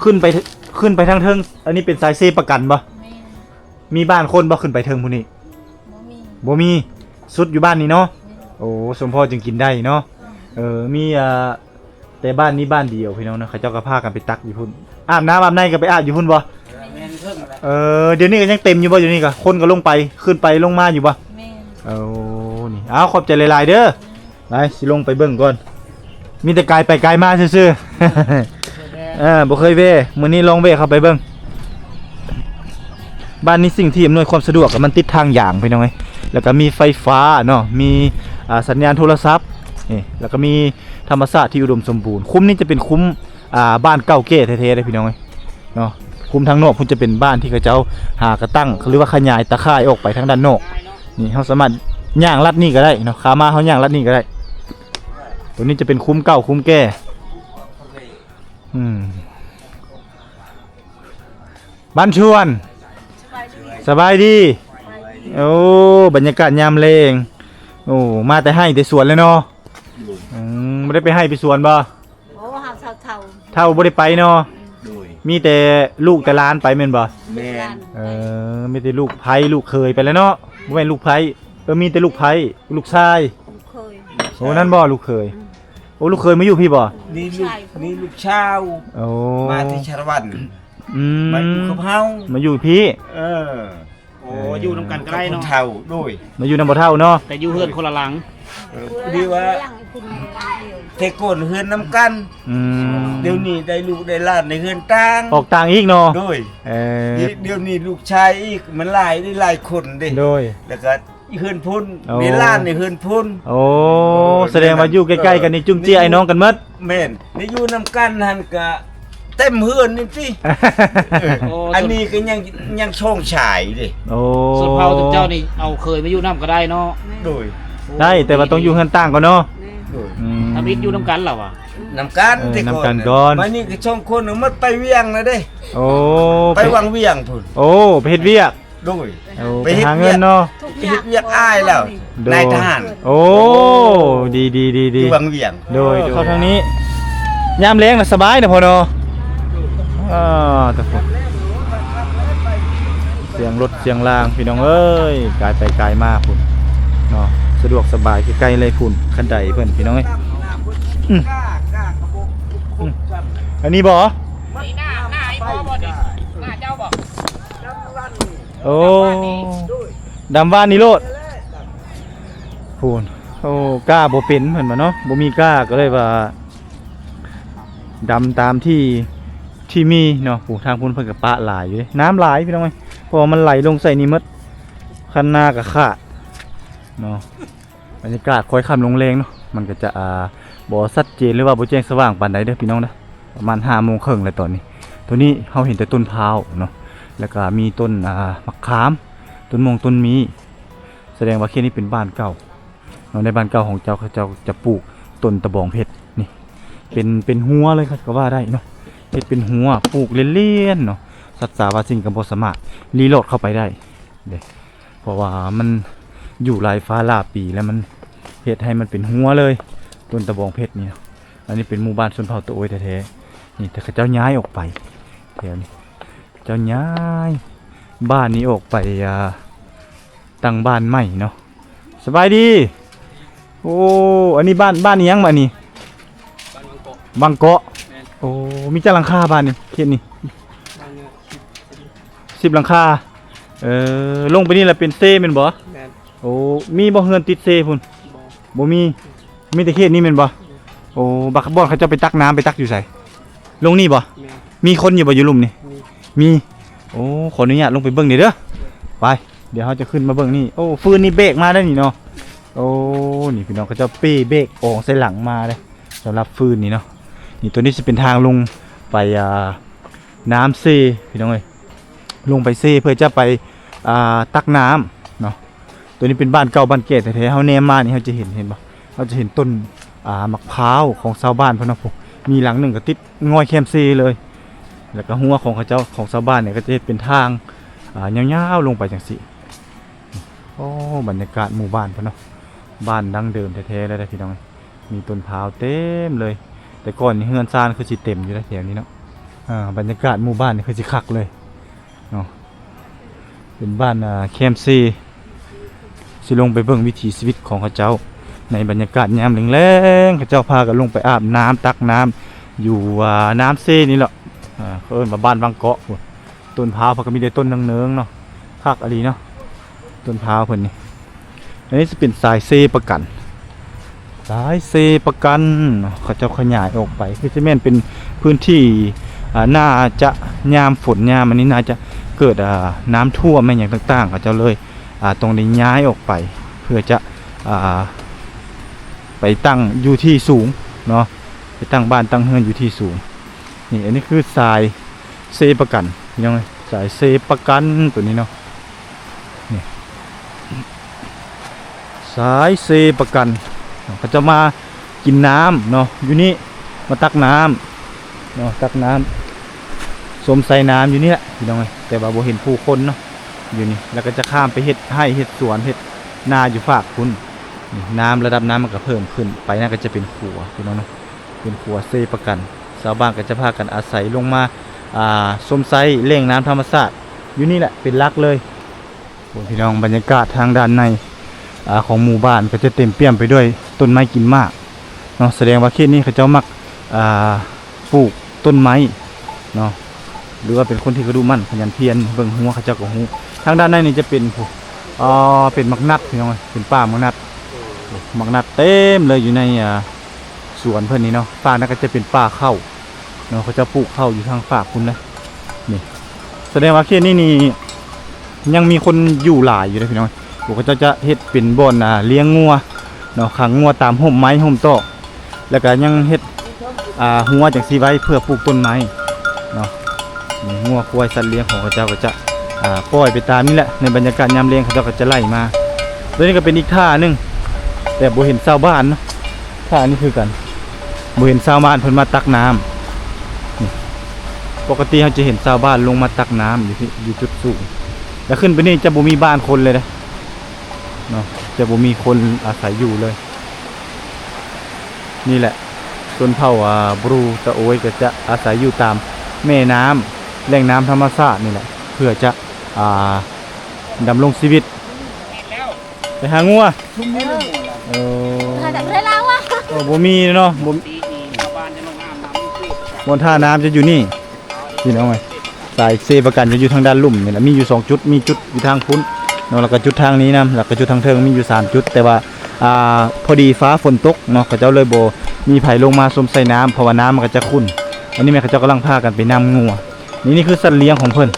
ຂຶ້ນໄປ ຂຶ້ນໄປທາງເທິງ ອັນນີ້ເປັນສາຍເຊປະກັນບໍ່? ແມ່ນ. ມີບ້ານຄົນບໍ່ຂຶ້ນໄປເທິງພຸ້ນນີ້? ບໍ່ມີ. ບໍ່ມີ ສຸດຢູ່ບ້ານນີ້ເນາະ. ແມ່ນ. ໂອ້ ສົມພໍຈຶ່ງກິນໄດ້ເນາະ. ເອີ ມີ ອ່າ ແຕ່ບ້ານນີ້ບ້ານດຽວພີ່ນ້ອງເນາະ ເຂົາເຈົ້າກໍພາກັນໄປຕັກຢູ່ພຸ້ນ. ອາບນ້ຳອາບໃນກໍໄປອາບຢູ່ພຸ້ນບໍ່? ແມ່ນ ເທິງແຫຼະ. ເອີ ດຽວນີ້ກໍຍັງເຕັມຢູ່ບໍ່? ດຽວນີ້ກໍຄົນກໍລົງໄປ ຂຶ້ນໄປລົງມາຢູ່ບໍ່? ແມ່ນ. ໂອ້ ນີ້ ເອົາ ຂອບໃຈຫຼາຍໆເດີ. ໄປ ຊິລົງໄປເບິ່ງກ່ອນ ມີແຕ່ກາຍໄປກາຍມາຊື່ໆ. ເອີ ບໍ່ເຄີຍແວ່ ມື້ນີ້ລອງແວ່ເຂົ້າໄປເບິ່ງ. ບ້ານນີ້ສິ່ງທີ່ອຳນວຍຄວາມສະດວກກໍມັນຕິດທາງຢາງພີ່ນ້ອງເອີຍ ແລ້ວກໍມີໄຟຟ້າເນາະ ມີ ອ່າ ສັນຍານໂທລະສັບ ນີ້ ແລ້ວກໍມີທຳມະຊາດທີ່ອຸດົມສົມບູນ. ຄຸ້ມນີ້ຈະເປັນຄຸ້ມ ອ່າ ບ້ານເກົ່າແກ່ແທ້ໆເດ້ພີ່ນ້ອງເອີຍເນາະ. ຄຸ້ມທາງນອກພຸ້ນຈະເປັນບ້ານທີ່ເຂົາເຈົ້າຫາກະຕັ້ງ ຫຼືວ່າຂະຫຍາຍຕາຂ່າຍອອກໄປທາງດ້ານນອກ. ນີ້ເຮົາສາມາດຍ່າງລັດນີ້ກໍໄດ້ເນາະ ຂາມາເຮົາຍ່າງລັດນີ້ກໍໄດ້. ຕົວນີ້ຈະເປັນຄຸ້ມເກົ່າຄຸ້ມແກ່. ອືມ ບ້ານຊວນ ສະບາຍດີ. ໂອ້ ບັນຍາກາດຍາມແລງ. ໂອ້ ມາແຕ່ໄຮ່ແຕ່ສວນເລີຍເນາະ. ອືມ ບໍ່ໄດ້ໄປໄຮ່ໄປສວນບໍ່? ໂອ້ ເຮົາເຖົ້າໆ ເຖົ້າບໍ່ໄດ້ໄປເນາະ. ໂດຍ ມີແຕ່ລູກແຕ່ຫຼານໄປແມ່ນບໍ່? ແມ່ນ. ເອີ ມີແຕ່ລູກໃພ້ລູກເຂີຍໄປແລ້ວເນາະ. ບໍ່ແມ່ນລູກໃພ້ ເອີ ມີແຕ່ລູກໃພ້ ລູກຊາຍ ລູກເຂີຍ. ໂອ້ ນັ້ນບໍ່ ລູກເຂີຍ. ອືມ ໂອ້ ລູກເຂີຍມາຢູ່ພີ້ບໍ່? ນີ້ລູກ ນີ້ລູກສາວ. ໂອ້ ມາທີ່ສາລະວັນ. ອືມ ມາຢູ່ກັບເຮົາ ມາຢູ່ພີ້. ເອີ ໂອ້ ເອີ ຢູ່ນຳກັນກໍໄດ້ເນາະ ຄົນເຖົ້າ. ໂດຍ ມາຢູ່ນຳພໍ່ເຖົ້າເນາະ ແຕ່ຢູ່ເຮືອນຄົນລະຫຼັງ. ເອີ ພໍດີວ່າແຕ່ກ່ອນເຮືອນນຳກັນ. ອືມ ດຽວນີ້ໄດ້ລູກໄດ້ຫຼານໃນເຮືອນຕ່າງ ອອກຕ່າງອີກເນາະ. ໂດຍ ເອີ ດຽວນີ້ລູກຊາຍອີກ ມັນຫຼາຍເດ້ ຫຼາຍຄົນເດ້. ໂດຍ ແລ້ວກໍເຮືອນພຸ້ນ. ໂອ້ ມີຫຼານໃນເຮືອນພຸ້ນ. ໂອ້ ເອີ ສະແດງວ່າຢູ່ໃກ້ໆກັນນີ້ ຈຸ້ມເຈ້ຍອ້າຍນ້ອງກັນໝົດ. ແມ່ນ ໄດ້ຢູ່ນຳກັນຫັ້ນກະເຕັມເຮືອນນີ້ຕິ. ໂອ້ ອັນນີ້ກໍຍັງ ຍັງຊ່ອງສາຍເດ້. ໂອ້ ຊົນເຜົ່າເຈົ້ານີ້ເອົາເຂີຍມາຢູ່ນຳກໍໄດ້ເນາະ. ໂດຍ ໄດ້ ແຕ່ວ່າຕ້ອງຢູ່ເຮືອນຕ່າງກ່ອນເນາະ. ໂດຍ ອືມ ທຳອິດຢູ່ນຳກັນລະວະ. ນຳກັນ ເອີ ແຕ່ກ່ອນ ນຳກັນກ່ອນ. ບັດນີ້ກໍສອງຄົນໝົດໄປວຽງແລ້ວເດ້. ໂອ້ ໄປວັງວຽງພຸ້ນ. ໂອ້ ໄປເຮັດວຽກ. ໂດຍ ໂອ້ ໄປເຮັດວຽກເນາະ. ໄປເຮັດວຽກອ້າຍແລ້ວ. ໂດຍ ນາຍທະຫານ. ໂອ້ ດີໆໆໆ ຢູ່ວັງວຽງ. ໂດຍ ໂດຍ ເຂົ້າທາງນີ້ ຍາມແລງນະສະບາຍນະພໍ່ເນາະ. ອ່າ ຕະໂພນ ສຽງລົດສຽງລາງພີ່ນ້ອງເອີຍ ກາຍໄປກາຍມາພຸ້ນເນາະ. ສະດວກສະບາຍ ໃກ້ໆເລີຍພຸ້ນ ຄັນໄດເພິ່ນພີ່ນ້ອງເອີຍ. ອືມ ອືມ ອັນນີ້ບໍ່? ນີ້ໜ້າ ໜ້າອີ່ພໍ່ບໍ່ນີ້? ໜ້າເຈົ້າບໍ່? ໂອ້ ດຳຫວານນີ້ໂລດ ພຸ້ນ. ໂອ້ ກ້າບໍ່ເປັນເພິ່ນວ່າເນາະ ບໍ່ມີກ້າ ກໍເລີຍວ່າດຳຕາມທີ່ ທີ່ມີເນາະ. ຜູ້ທາງພຸ້ນເພິ່ນກໍປະຫຼາຍຢູ່ເດ້ ນ້ຳຫຼາຍພີ່ນ້ອງເອີຍ ເພາະວ່າມັນໄຫຼລົງໃສ່ນີ້ໝົດ ຄັນນາກໍຂາດເນາະ. ບັນຍາກາດຄ່ອຍຄ່ຳລົງແລງເນາະ ມັນກໍຈະ ອ່າ ບໍ່ຊັດເຈນ ຫຼືວ່າບໍ່ແຈ້ງສະຫວ່າງປານໃດເດີພີ່ນ້ອງເດີ. ປະມານຫ້າໂມງເຄິ່ງແລ້ວຕອນນີ້. ໂຕນີ້ເຮົາເຫັນແຕ່ຕົ້ນພ້າວເນາະ ແລ້ວກະມີຕົ້ນ ອ່າ ໝາກຂາມ ຕົ້ນມ່ວງ ຕົ້ນມີ້. ສະແດງວ່າເຂດນີ້ເປັນບ້ານເກົ່າເນາະ. ໃນບ້ານເກົ່າຂອງເຈົ້າ ເຂົາເຈົ້າຈະປູກຕົ້ນຕະບອງເພັດນີ້ ເປັນ ເປັນຮົ້ວເລີຍກໍວ່າໄດ້ເນາະ. ເຮັດເປັນຮົ້ວ ປູກລຽນໆເນາະ. ສັດສາວາສິ່ງກໍບໍ່ສາມາດລີ້ລອດເຂົ້າໄປໄດ້ເດ້ ເພາະວ່າມັນຢູ່ຫຼາຍຟ້າຫຼາຍປີແລ້ວ ມັນເຮັດໃຫ້ມັນເປັນຮົ້ວເລີຍ ຕົ້ນຕະບອງເພັດນີ້ເນາະ. ອັນນີ້ເປັນໝູ່ບ້ານຊົນເຜົ່າຕະໂອຍແທ້ໆນີ້ ແຕ່ເຂົາເຈົ້າຍ້າຍອອກໄປແຖວນີ້ ເຈົ້າຍ້າຍບ້ານນີ້ອອກໄປ ອ່າ ຕັ້ງບ້ານໃໝ່ເນາະ. ສະບາຍດີ. ໂອ້ ອັນນີ້ບ້ານ ບ້ານອີ່ຫຍັງບາດນີ້? ບ້ານວັງເກາະ ວັງເກາະ. ແມ່ນ. ໂອ້ ມີຈັກຫຼັງຄາບ້ານນີ້ ເຂດນີ້? ບ້ານນີ້ສິບ ສິບຫຼັງຄາ. ເອີ ລົງໄປນີ້ລະເປັນເຊແມ່ນບໍ່? ແມ່ນ. ໂອ້ ມີບໍ່ເຮືອນຕິດເຊພຸ້ນ? ບໍ່ ບໍ່ມີ. ມີແຕ່ເຂດນີ້ແມ່ນບໍ່? ໂອ້ ບັກ ບ່ອນເຂົາເຈົ້າໄປຕັກນ້ຳ ໄປຕັກຢູ່ໃສ? ລົງນີ້ບໍ່? ແມ່ນ. ມີຄົນຢູ່ບໍ່ ຢູ່ລຸ່ມນີ້? ມີ ມີ. ໂອ້ ຂໍອະນຸຍາດລົງໄປເບິ່ງແດ່ເດີ. ໄປ ດຽວເຮົາຈະຂຶ້ນມາເບິ່ງນີ້. ໂອ້ ຟືນນີ້ແບກມາໄດ້ນີ້ເນາະ. ໂອ້ ນີ້ພີ່ນ້ອງ ເຂົາເຈົ້າເປ້ແບກອອງໃສ່ຫຼັງມາເດ້ ສຳລັບຟືນນີ້ເນາະ. ນີ້ ໂຕນີ້ຊິເປັນທາງລົງໄປ ອ່າ ນ້ຳເຊ ພີ່ນ້ອງເອີຍ ລົງໄປເຊເພື່ອຈະໄປ ອ່າ ຕັກນ້ຳເນາະ. ໂຕນີ້ເປັນບ້ານເກົ່າບ້ານແກ່ແທ້ໆ ເຮົາແນມມານີ້ເຮົາຈະເຫັນ ເຫັນບໍ່? ເຮົາຈະເຫັນຕົ້ນ ອ່າ ໝາກພ້າວຂອງຊາວບ້ານເພິ່ນເນາະ. ມີຫຼັງໜຶ່ງກໍຕິດງ່ອຍແຄມເຊເລີຍ ແລ້ວກໍຮົ້ວຂອງເຂົາເຈົ້າ ຂອງຊາວບ້ານນີ້ກໍຈະເຮັດເປັນທາງ ອ່າ ຍາວໆລົງໄປຈັ່ງຊີ້. ໂອ້ ບັນຍາກາດໝູ່ບ້ານເພິ່ນເນາະ ບ້ານດັ້ງເດີມແທ້ໆເລີຍເດ້ພີ່ນ້ອງ. ມີຕົ້ນພ້າວເຕັມເລີຍ ແຕ່ກ່ອນນີ້ເຮືອນຊານຄືຊິເຕັມຢູ່ໃນແຖວນີ້ເນາະ. ອ່າ ບັນຍາກາດໝູ່ບ້ານນີ້ຄືຊິຄັກເລີຍເນາະ ເປັນບ້ານ ອ່າ ແຄມເຊ. ຊິລົງໄປເບິ່ງວິຖີຊີວິດຂອງເຂົາເຈົ້າໃນບັນຍາກາດຍາມແລງໆ ເຂົາເຈົ້າພາກັນລົງໄປອາບນ້ຳ ຕັກນ້ຳຢູ່ ອ່າ ນ້ຳເຊນີ້ແຫຼະ. ອ່າ ເຂົາເອີ້ນວ່າບ້ານວັງເກາະພຸ້ນ. ຕົ້ນພ້າວເພິ່ນກໍມີແຕ່ຕົ້ນເນີງໆເນາະ ຄັກອີ່ຫຼີເນາະ ຕົ້ນພ້າວເພິ່ນນີ້. ອັນນີ້ຈະເປັນສາຍເຊປະກັນ ສາຍເຊປະກັນເນາະ ເຂົາເຈົ້າຂະຫຍາຍອອກໄປ ຄືຊິແມ່ນເປັນພື້ນທີ່ ອ່າ ໜ້າຈະຍາມຝົນຍາມອັນນີ້ໜ້າຈະເກີດ ອ່າ ນ້ຳຖ້ວມແມ່ນຫຍັງຕ່າງໆ ເຂົາເຈົ້າເລີຍ ອ່າ ຕ້ອງໄດ້ຍ້າຍອອກໄປ ເພື່ອຈະ ອ່າ ໄປຕັ້ງຢູ່ທີ່ສູງເນາະ ໄປຕັ້ງບ້ານຕັ້ງເຮືອນຢູ່ທີ່ສູງ. ນີ້ ອັນນີ້ຄືສາຍເຊປະກັນ ພີ່ນ້ອງເອີຍ ສາຍເຊປະກັນໂຕນີ້ເນາະ. ນີ້ ສາຍເຊປະກັນ ເຂົາເຈົ້າມາກິນນ້ຳເນາະ ຢູ່ນີ້ ມາຕັກນ້ຳເນາະ ຕັກນ້ຳ ຊົມໄຊນ້ຳຢູ່ນີ້ແຫຼະ ພີ່ນ້ອງເອີຍ. ແຕ່ວ່າບໍ່ເຫັນຜູ້ຄົນເນາະ ຢູ່ນີ້ ແລ້ວກໍຈະຂ້າມໄປເຮັດໄຮ່ເຮັດສວນເຮັດນາຢູ່ຟາກພຸ້ນ. ນີ້ ນ້ຳ ລະດັບນ້ຳມັນກໍເພີ່ມຂຶ້ນໄປ ນັ້ນກໍຈະເປັນຂົວ ພີ່ນ້ອງເນາະ. ເປັນຂົວເຊປະກັນ ຊາວບ້ານກໍຈະພາກັນອາໄສລົງມາ ອ່າ ຊົມໃຊ້ແຫຼ່ງນ້ຳທຳມະຊາດຢູ່ນີ້ແຫຼະເປັນຫຼັກເລີຍ. ໂອ້ ພີ່ນ້ອງ ບັນຍາກາດທາງດ້ານໃນ ອ່າ ຂອງໝູ່ບ້ານກໍຈະເຕັມປ່ຽມໄປດ້ວຍຕົ້ນໄມ້ກິນໝາກເນາະ ສະແດງວ່າເຂດນີ້ເຂົາເຈົ້າມັກ ອ່າ ປູກຕົ້ນໄມ້ເນາະ ຫຼືວ່າເປັນຄົນທີ່ກະດຸໝັ່ນຂະຫຍັນພຽນ. ເບິ່ງຮົ້ວເຂົາເຈົ້າກໍຮູ້. ທາງດ້ານໃນນີ້ຈະເປັນ ເປັນໝາກນັດ ພີ່ນ້ອງເອີຍ ເປັນປ່າໝາກນັດ ໝາກນັດເຕັມເລີຍຢູ່ໃນ ອ່າ ສວນເພິ່ນນີ້ເນາະ. ຟາກນັ້ນກໍຈະເປັນປ່າເຂົ້າເນາະ ເຂົາເຈົ້າປູກເຂົ້າຢູ່ທາງຟາກພຸ້ນເດ້. ນີ້ ສະແດງວ່າເຂດນີ້ນີ້ຍັງມີຄົນຢູ່ຫຼາຍຢູ່ເດ້ພີ່ນ້ອງ. ພວກເຂົາເຈົ້າຈະເຮັດເປັນບ່ອນ ອ່າ ລ້ຽງງົວເນາະ ຂັງງົວຕາມຮົ່ມໄມ້ຮົ່ມຕອກ ແລ້ວກໍຍັງເຮັດ ອ່າ ຮົ້ວຈັ່ງຊີ້ໄວ້ເພື່ອປູກຕົ້ນໄມ້ເນາະ. ນີ້ ງົວຄວາຍສັດລ້ຽງຂອງເຂົາເຈົ້າກໍຈະ ອ່າ ປ່ອຍໄປຕາມນີ້ແຫຼະ ໃນບັນຍາກາດຍາມແລງເຂົາເຈົ້າກໍຈະໄຫຼມາ. ໂຕນີ້ກໍເປັນອີກທ່າໜຶ່ງ ແຕ່ບໍ່ເຫັນຊາວບ້ານເນາະ ທ່ານີ້ຄືກັນ ບໍ່ເຫັນຊາວບ້ານເພິ່ນມາຕັກນ້ຳ. ນີ້ ປົກກະຕິເຮົາຈະເຫັນຊາວບ້ານລົງມາຕັກນ້ຳຢູ່ທີ່ ຢູ່ຈຸດສູງ ແລ້ວຂຶ້ນໄປນີ້ຈະບໍ່ມີບ້ານຄົນເລີຍເດ້ເນາະ ຈະບໍ່ມີຄົນອາໄສຢູ່ເລີຍ. ນີ້ແຫຼະ ຊົນເຜົ່າ ອ່າ ບຣູຕະໂອຍ ກໍຈະອາໄສຢູ່ຕາມແມ່ນ້ຳ ແຫຼ່ງນ້ຳທຳມະຊາດນີ້ແຫຼະ ເພື່ອຈະ ອ່າ ດຳລົງຊີວິດ. ໄປຫາງົວ ເອີ ຫາຈາກເວລາວະ ເອີ ບໍ່ມີເນາະ ບໍ່ ບ່ອນທ່ານ້ຳຈະຢູ່ນີ້ ພີ່ນ້ອງເອີຍ. ສາຍເຊປະກັນຈະຢູ່ທາງດ້ານລຸ່ມນີ້ແຫຼະ ມີຢູ່ສອງຈຸດ ມີຈຸດຢູ່ທາງພຸ້ນເນາະ ແລ້ວກໍຈຸດທາງນີ້ນຳ ແລ້ວກໍຈຸດທາງເທິງ ມີຢູ່ສາມຈຸດ. ແຕ່ວ່າ ອ່າ ພໍດີຟ້າຝົນຕົກເນາະ ເຂົາເຈົ້າເລີຍບໍ່ມີໃຜລົງມາຊົມໃສ່ນ້ຳ ເພາະວ່ານ້ຳມັນກໍຈະຂຸ່ນ. ອັນນີ້ແມ່ນເຂົາເຈົ້າກຳລັງພາກັນໄປນຳງົວ. ນີ້ ນີ້ຄືສັດລ້ຽງຂອງເພິ່ນ.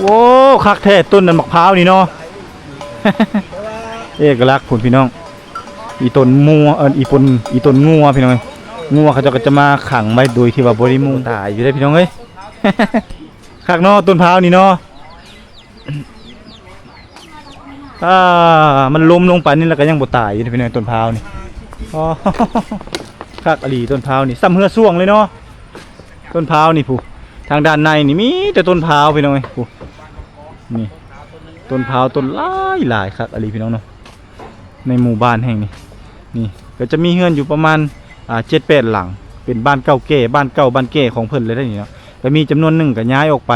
ໂອ້ ຄັກແທ້ ຕົ້ນນັ້ນໝາກພ້າວນີ້ເນາະ ເອກະລັກພຸ້ນ ພີ່ນ້ອງ. ອີ່ຕົ້ນງົວ ເອີ້ນ ອີ່ປົນ ອີ່ຕົ້ນງົວ ພີ່ນ້ອງເອີຍ. ງົວເຂົາເຈົ້າກໍຈະມາຂັງໄວ້ໂດຍທີ່ວ່າບໍ່ໄດ້ມຸງ ຕາຍຢູ່ເດ້ພີ່ນ້ອງເອີຍ. ຄັກເນາະ ຕົ້ນພ້າວນີ້ເນາະ. ອ່າ ມັນລົ້ມລົງໄປນີ້ແລ້ວກໍຍັງບໍ່ຕາຍຢູ່ເດ້ພີ່ນ້ອງ ຕົ້ນພ້າວນີ້. ອໍ ຄັກອີ່ຫຼີຕົ້ນພ້າວນີ້ ສ່ຳເຮືອຊ່ວງເລີຍເນາະ ຕົ້ນພ້າວນີ້. ຜູ້ ທາງດ້ານໃນນີ້ມີແຕ່ຕົ້ນພ້າວພີ່ນ້ອງເອີຍ. ຜູ້ ນີ້ ຕົ້ນພ້າວຕົ້ນຫຼາຍໆ ຄັກອີ່ຫຼີພີ່ນ້ອງເນາະ. ໃນໝູ່ບ້ານແຫ່ງນີ້ ນີ້ກໍຈະມີເຮືອນຢູ່ປະມານ ອ່າ ເຈັດແປດຫຼັງ ເປັນບ້ານເກົ່າແກ່ ບ້ານເກົ່າບ້ານແກ່ຂອງເພິ່ນເລີຍເດ້ນີ້ເນາະ. ກໍມີຈຳນວນໜຶ່ງກໍຍ້າຍອອກໄປ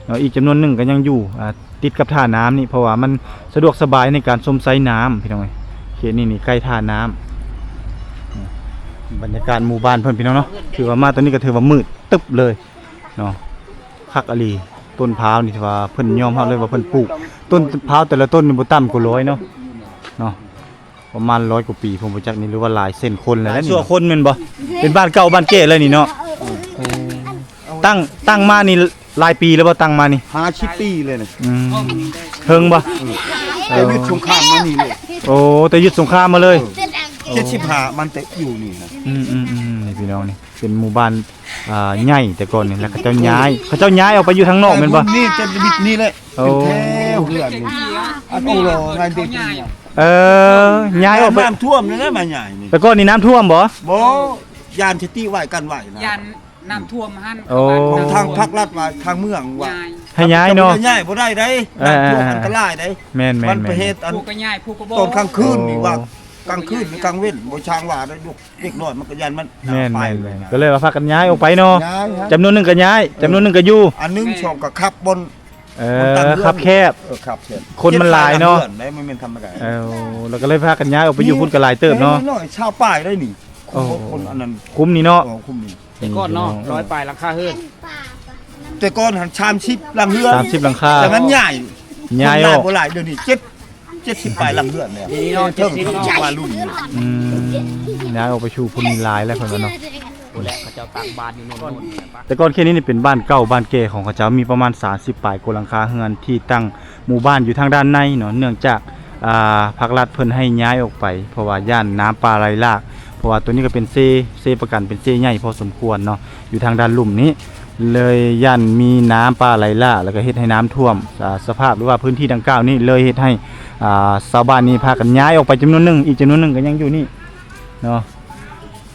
ເນາະ ອີກຈຳນວນໜຶ່ງກໍຍັງຢູ່ ອ່າ ຕິດກັບທ່ານ້ຳນີ້ ເພາະວ່າມັນສະດວກສະບາຍໃນການຊົມໃຊ້ນ້ຳພີ່ນ້ອງເອີຍ. ເຂດນີ້ນີ້ໃກ້ທ່ານ້ຳ. ບັນຍາກາດໝູ່ບ້ານເພິ່ນພີ່ນ້ອງເນາະ ຖືວ່າມາຕອນນີ້ກໍຖືວ່າມືດຕຶບເລີຍເນາະ. ຄັກອີ່ຫຼີ ຕົ້ນພ້າວນີ້ຖືວ່າເພິ່ນຍອມຮັບເລີຍວ່າເພິ່ນປູກ ຕົ້ນພ້າວແຕ່ລະຕົ້ນນີ້ບໍ່ຕ່ຳກວ່າຮ້ອຍເນາະ ເນາະ. ປະມານຮ້ອຍກວ່າປີ ເພິ່ນບໍ່ຈັກນີ້ ຫຼືວ່າຫຼາຍເຊັ່ນຄົນແລ້ວນີ້. ຊົ່ວຄົນແມ່ນບໍ່? ເປັນບ້ານເກົ່າບ້ານແກ່ເລີຍນີ້ເນາະ. ຕັ້ງ ຕັ້ງມານີ້ຫຼາຍປີແລ້ວບໍ່? ຕັ້ງມານີ້ ຫ້າສິບປີເລີຍນະ. ອືມ ເຖິງບໍ່? ເອີ ແຕ່ຢຸດສົງຄາມມານີ້ເລີຍ. ໂອ້ ແຕ່ຢຸດສົງຄາມມາເລີຍ. ເອີ ເຈັດສິບຫ້າມັນແຕ່ຢູ່ນີ້ນະ. ອືມໆໆ ນີ້ພີ່ນ້ອງ ນີ້ເປັນໝູ່ບ້ານ ອ່າ ໃຫຍ່ແຕ່ກ່ອນນີ້ ແລ້ວເຂົາເຈົ້າຍ້າຍ ເຂົາເຈົ້າຍ້າຍອອກໄປຢູ່ທາງນອກແມ່ນບໍ່? ນີ້ຈະບິດນີ້ແຫຼະ. ໂອ້ ເປັນແຖວເຮືອນນີ້ ອັນໂອລອງານເດັກນີ້. ເອີ ຍ້າຍອອກໄປ ນ້ຳຖ້ວມນີ້ແຫຼະມາຍ້າຍນີ້. ແຕ່ກ່ອນນີ້ນ້ຳຖ້ວມບໍ່? ບໍ່ ຢ້ານສະຕິໄວ້ກັນໄວ້ນະ ຢ້ານນ້ຳຖ້ວມຫັ້ນ. ໂອ້ ທາງພັກລັດວ່າ ທາງເມືອງວ່າ ໃຫ້ຍ້າຍເນາະ ຍ້າຍບໍ່ໄດ້ໃດ໋. ເອີ ນ້ຳຖ້ວມອັນຕະລາຍໃດ໋. ແມ່ນໆໆ ມັນໄປເຮັດອັນ ຜູ້ກໍຍ້າຍ ຜູ້ກໍບໍ່ ຕອນກາງຄືນນີ້ວ່າ ໂອ້ ກາງຄືນກາງເວັນບໍ່ຊ່າງວ່າໄດ໋ ລູກ ເດັກນ້ອຍມັນກໍຢ້ານມັນ ແມ່ນໆໆ ກໍເລີຍວ່າພາກັນຍ້າຍອອກໄປເນາະ. ຈຳນວນໜຶ່ງກໍຍ້າຍ ຈຳນວນໜຶ່ງກໍຢູ່. ອັນໜຶ່ງ ສອງ ກໍຂັບບ່ອນ ເອີ ຄັບແຄບ ເອີ ຄັບແຄບ ຄົນມັນຫຼາຍເນາະ. ມັນແມ່ນທຳມະດາ. ເອີ ແລ້ວກໍເລີຍພາກັນຍ້າຍອອກໄປຢູ່ພຸ້ນກໍຫຼາຍເຕີບເນາະ. ນ້ອຍຊາວປາຍໄດ໋ນີ້. ໂອ້ ຄົນອັນນັ້ນ ຄຸ້ມນີ້ເນາະ. ຄຸ້ມນີ້ ແຕ່ກ່ອນເນາະ ຮ້ອຍປາຍຫຼັງຄາເຮືອນ. ແຕ່ກ່ອນຫັ້ນສາມສິບຫຼັງເຮືອນ ສາມສິບຫຼັງຄາ ແຕ່ມັນຍ້າຍ ຍ້າຍອອກ ຄົນຫຼາຍບໍ່ຫຼາຍ ດຽວນີ້ເຈັດ ເຈັດສິບປາຍຫຼັງເຮືອນແລ້ວ. ເທິງວ່າລຸ້ນ ອືມ ຍ້າຍອອກໄປຢູ່ພຸ້ນນີ້ຫຼາຍແລ້ວເພິ່ນວ່າເນາະ. ພຸ້ນແຫຼະ ເຂົາເຈົ້າຕັ້ງບ້ານຢູ່ໂນ່ນໆ. ແຕ່ກ່ອນເຂດນີ້ນີ້ເປັນບ້ານເກົ່າບ້ານແກ່ຂອງເຂົາເຈົ້າ ມີປະມານສາມສິບປາຍກວ່າຫຼັງຄາເຮືອນທີ່ຕັ້ງໝູ່ບ້ານຢູ່ທາງດ້ານໃນເນາະ. ເນື່ອງຈາກ ອ່າ ພັກລັດເພິ່ນໃຫ້ຍ້າຍອອກໄປ ເພາະວ່າຢ້ານນ້ຳປ່າໄຫຼຫຼາກ ເພາະວ່າໂຕນີ້ກໍເປັນເຊ ເຊປະກັນ ເປັນເຊໃຫຍ່ພໍສົມຄວນເນາະ ຢູ່ທາງດ້ານລຸ່ມນີ້ ເລີຍຢ້ານມີນ້ຳປ່າໄຫຼຫຼາກ ແລ້ວກໍເຮັດໃຫ້ນ້ຳຖ້ວມ. ອ່າ ສະພາບ ຫຼືວ່າພື້ນທີ່ດັ່ງກ່າວນີ້ ເລີຍເຮັດໃຫ້ ອ່າ ຊາວບ້ານນີ້ພາກັນຍ້າຍອອກໄປຈຳນວນໜຶ່ງ ອີກຈຳນວນໜຶ່ງກໍຍັງຢູ່ນີ້ເນາະ.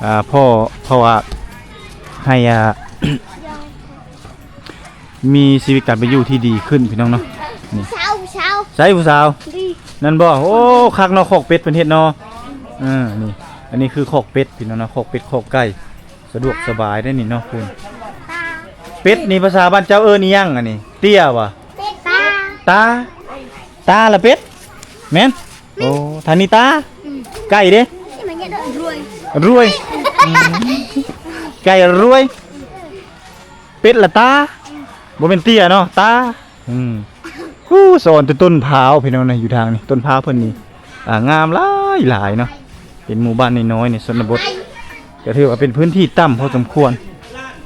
ອ່າ ເພາະ ເພາະວ່າໃຫ້ ອ່າ ມີຊີວິດການເປັນຢູ່ທີ່ດີຂຶ້ນ ພີ່ນ້ອງເນາະ. ນີ້ ໃສຜູ້ສາວ? ນັ້ນບໍ່? ໂອ້ ຄັກເນາະ ຄອກເປັດເພິ່ນເຮັດເນາະ. ເອີ ນີ້ ອັນນີ້ຄືຄອກເປັດ ພີ່ນ້ອງເນາະ ຄອກເປັດຄອກໄກ່ ສະດວກສະບາຍໄດ໋ນີ້ເນາະ. ເປັດນີ້ພາສາບ້ານເຈົ້າເອີ້ນອີ່ຫຍັງ? ອັນນີ້ເຕ້ຍບໍ່? ຕາ ຕາ ຕາລະເປັດ ແມ່ນ? ໂອ້ ທາງນີ້ຕາ. ອືມ ໄກ່ເດ້? ລວຍ ລວຍ. ອືມ ໄກ່ລວຍ ເປັດລະຕາ. ບໍ່ແມ່ນເຕ້ຍເນາະ ຕາ. ອືມ ໂອ້ ສອນແຕ່ຕົ້ນພ້າວ ພີ່ນ້ອງນະ ຢູ່ທາງນີ້ ຕົ້ນພ້າວເພິ່ນນີ້ ອ່າ ງາມຫຼາຍໆເນາະ. ເປັນໝູ່ບ້ານນ້ອຍໆໃນຊົນນະບົດ ກໍຖືວ່າເປັນພື້ນທີ່ຕ່ຳພໍສົມຄວນ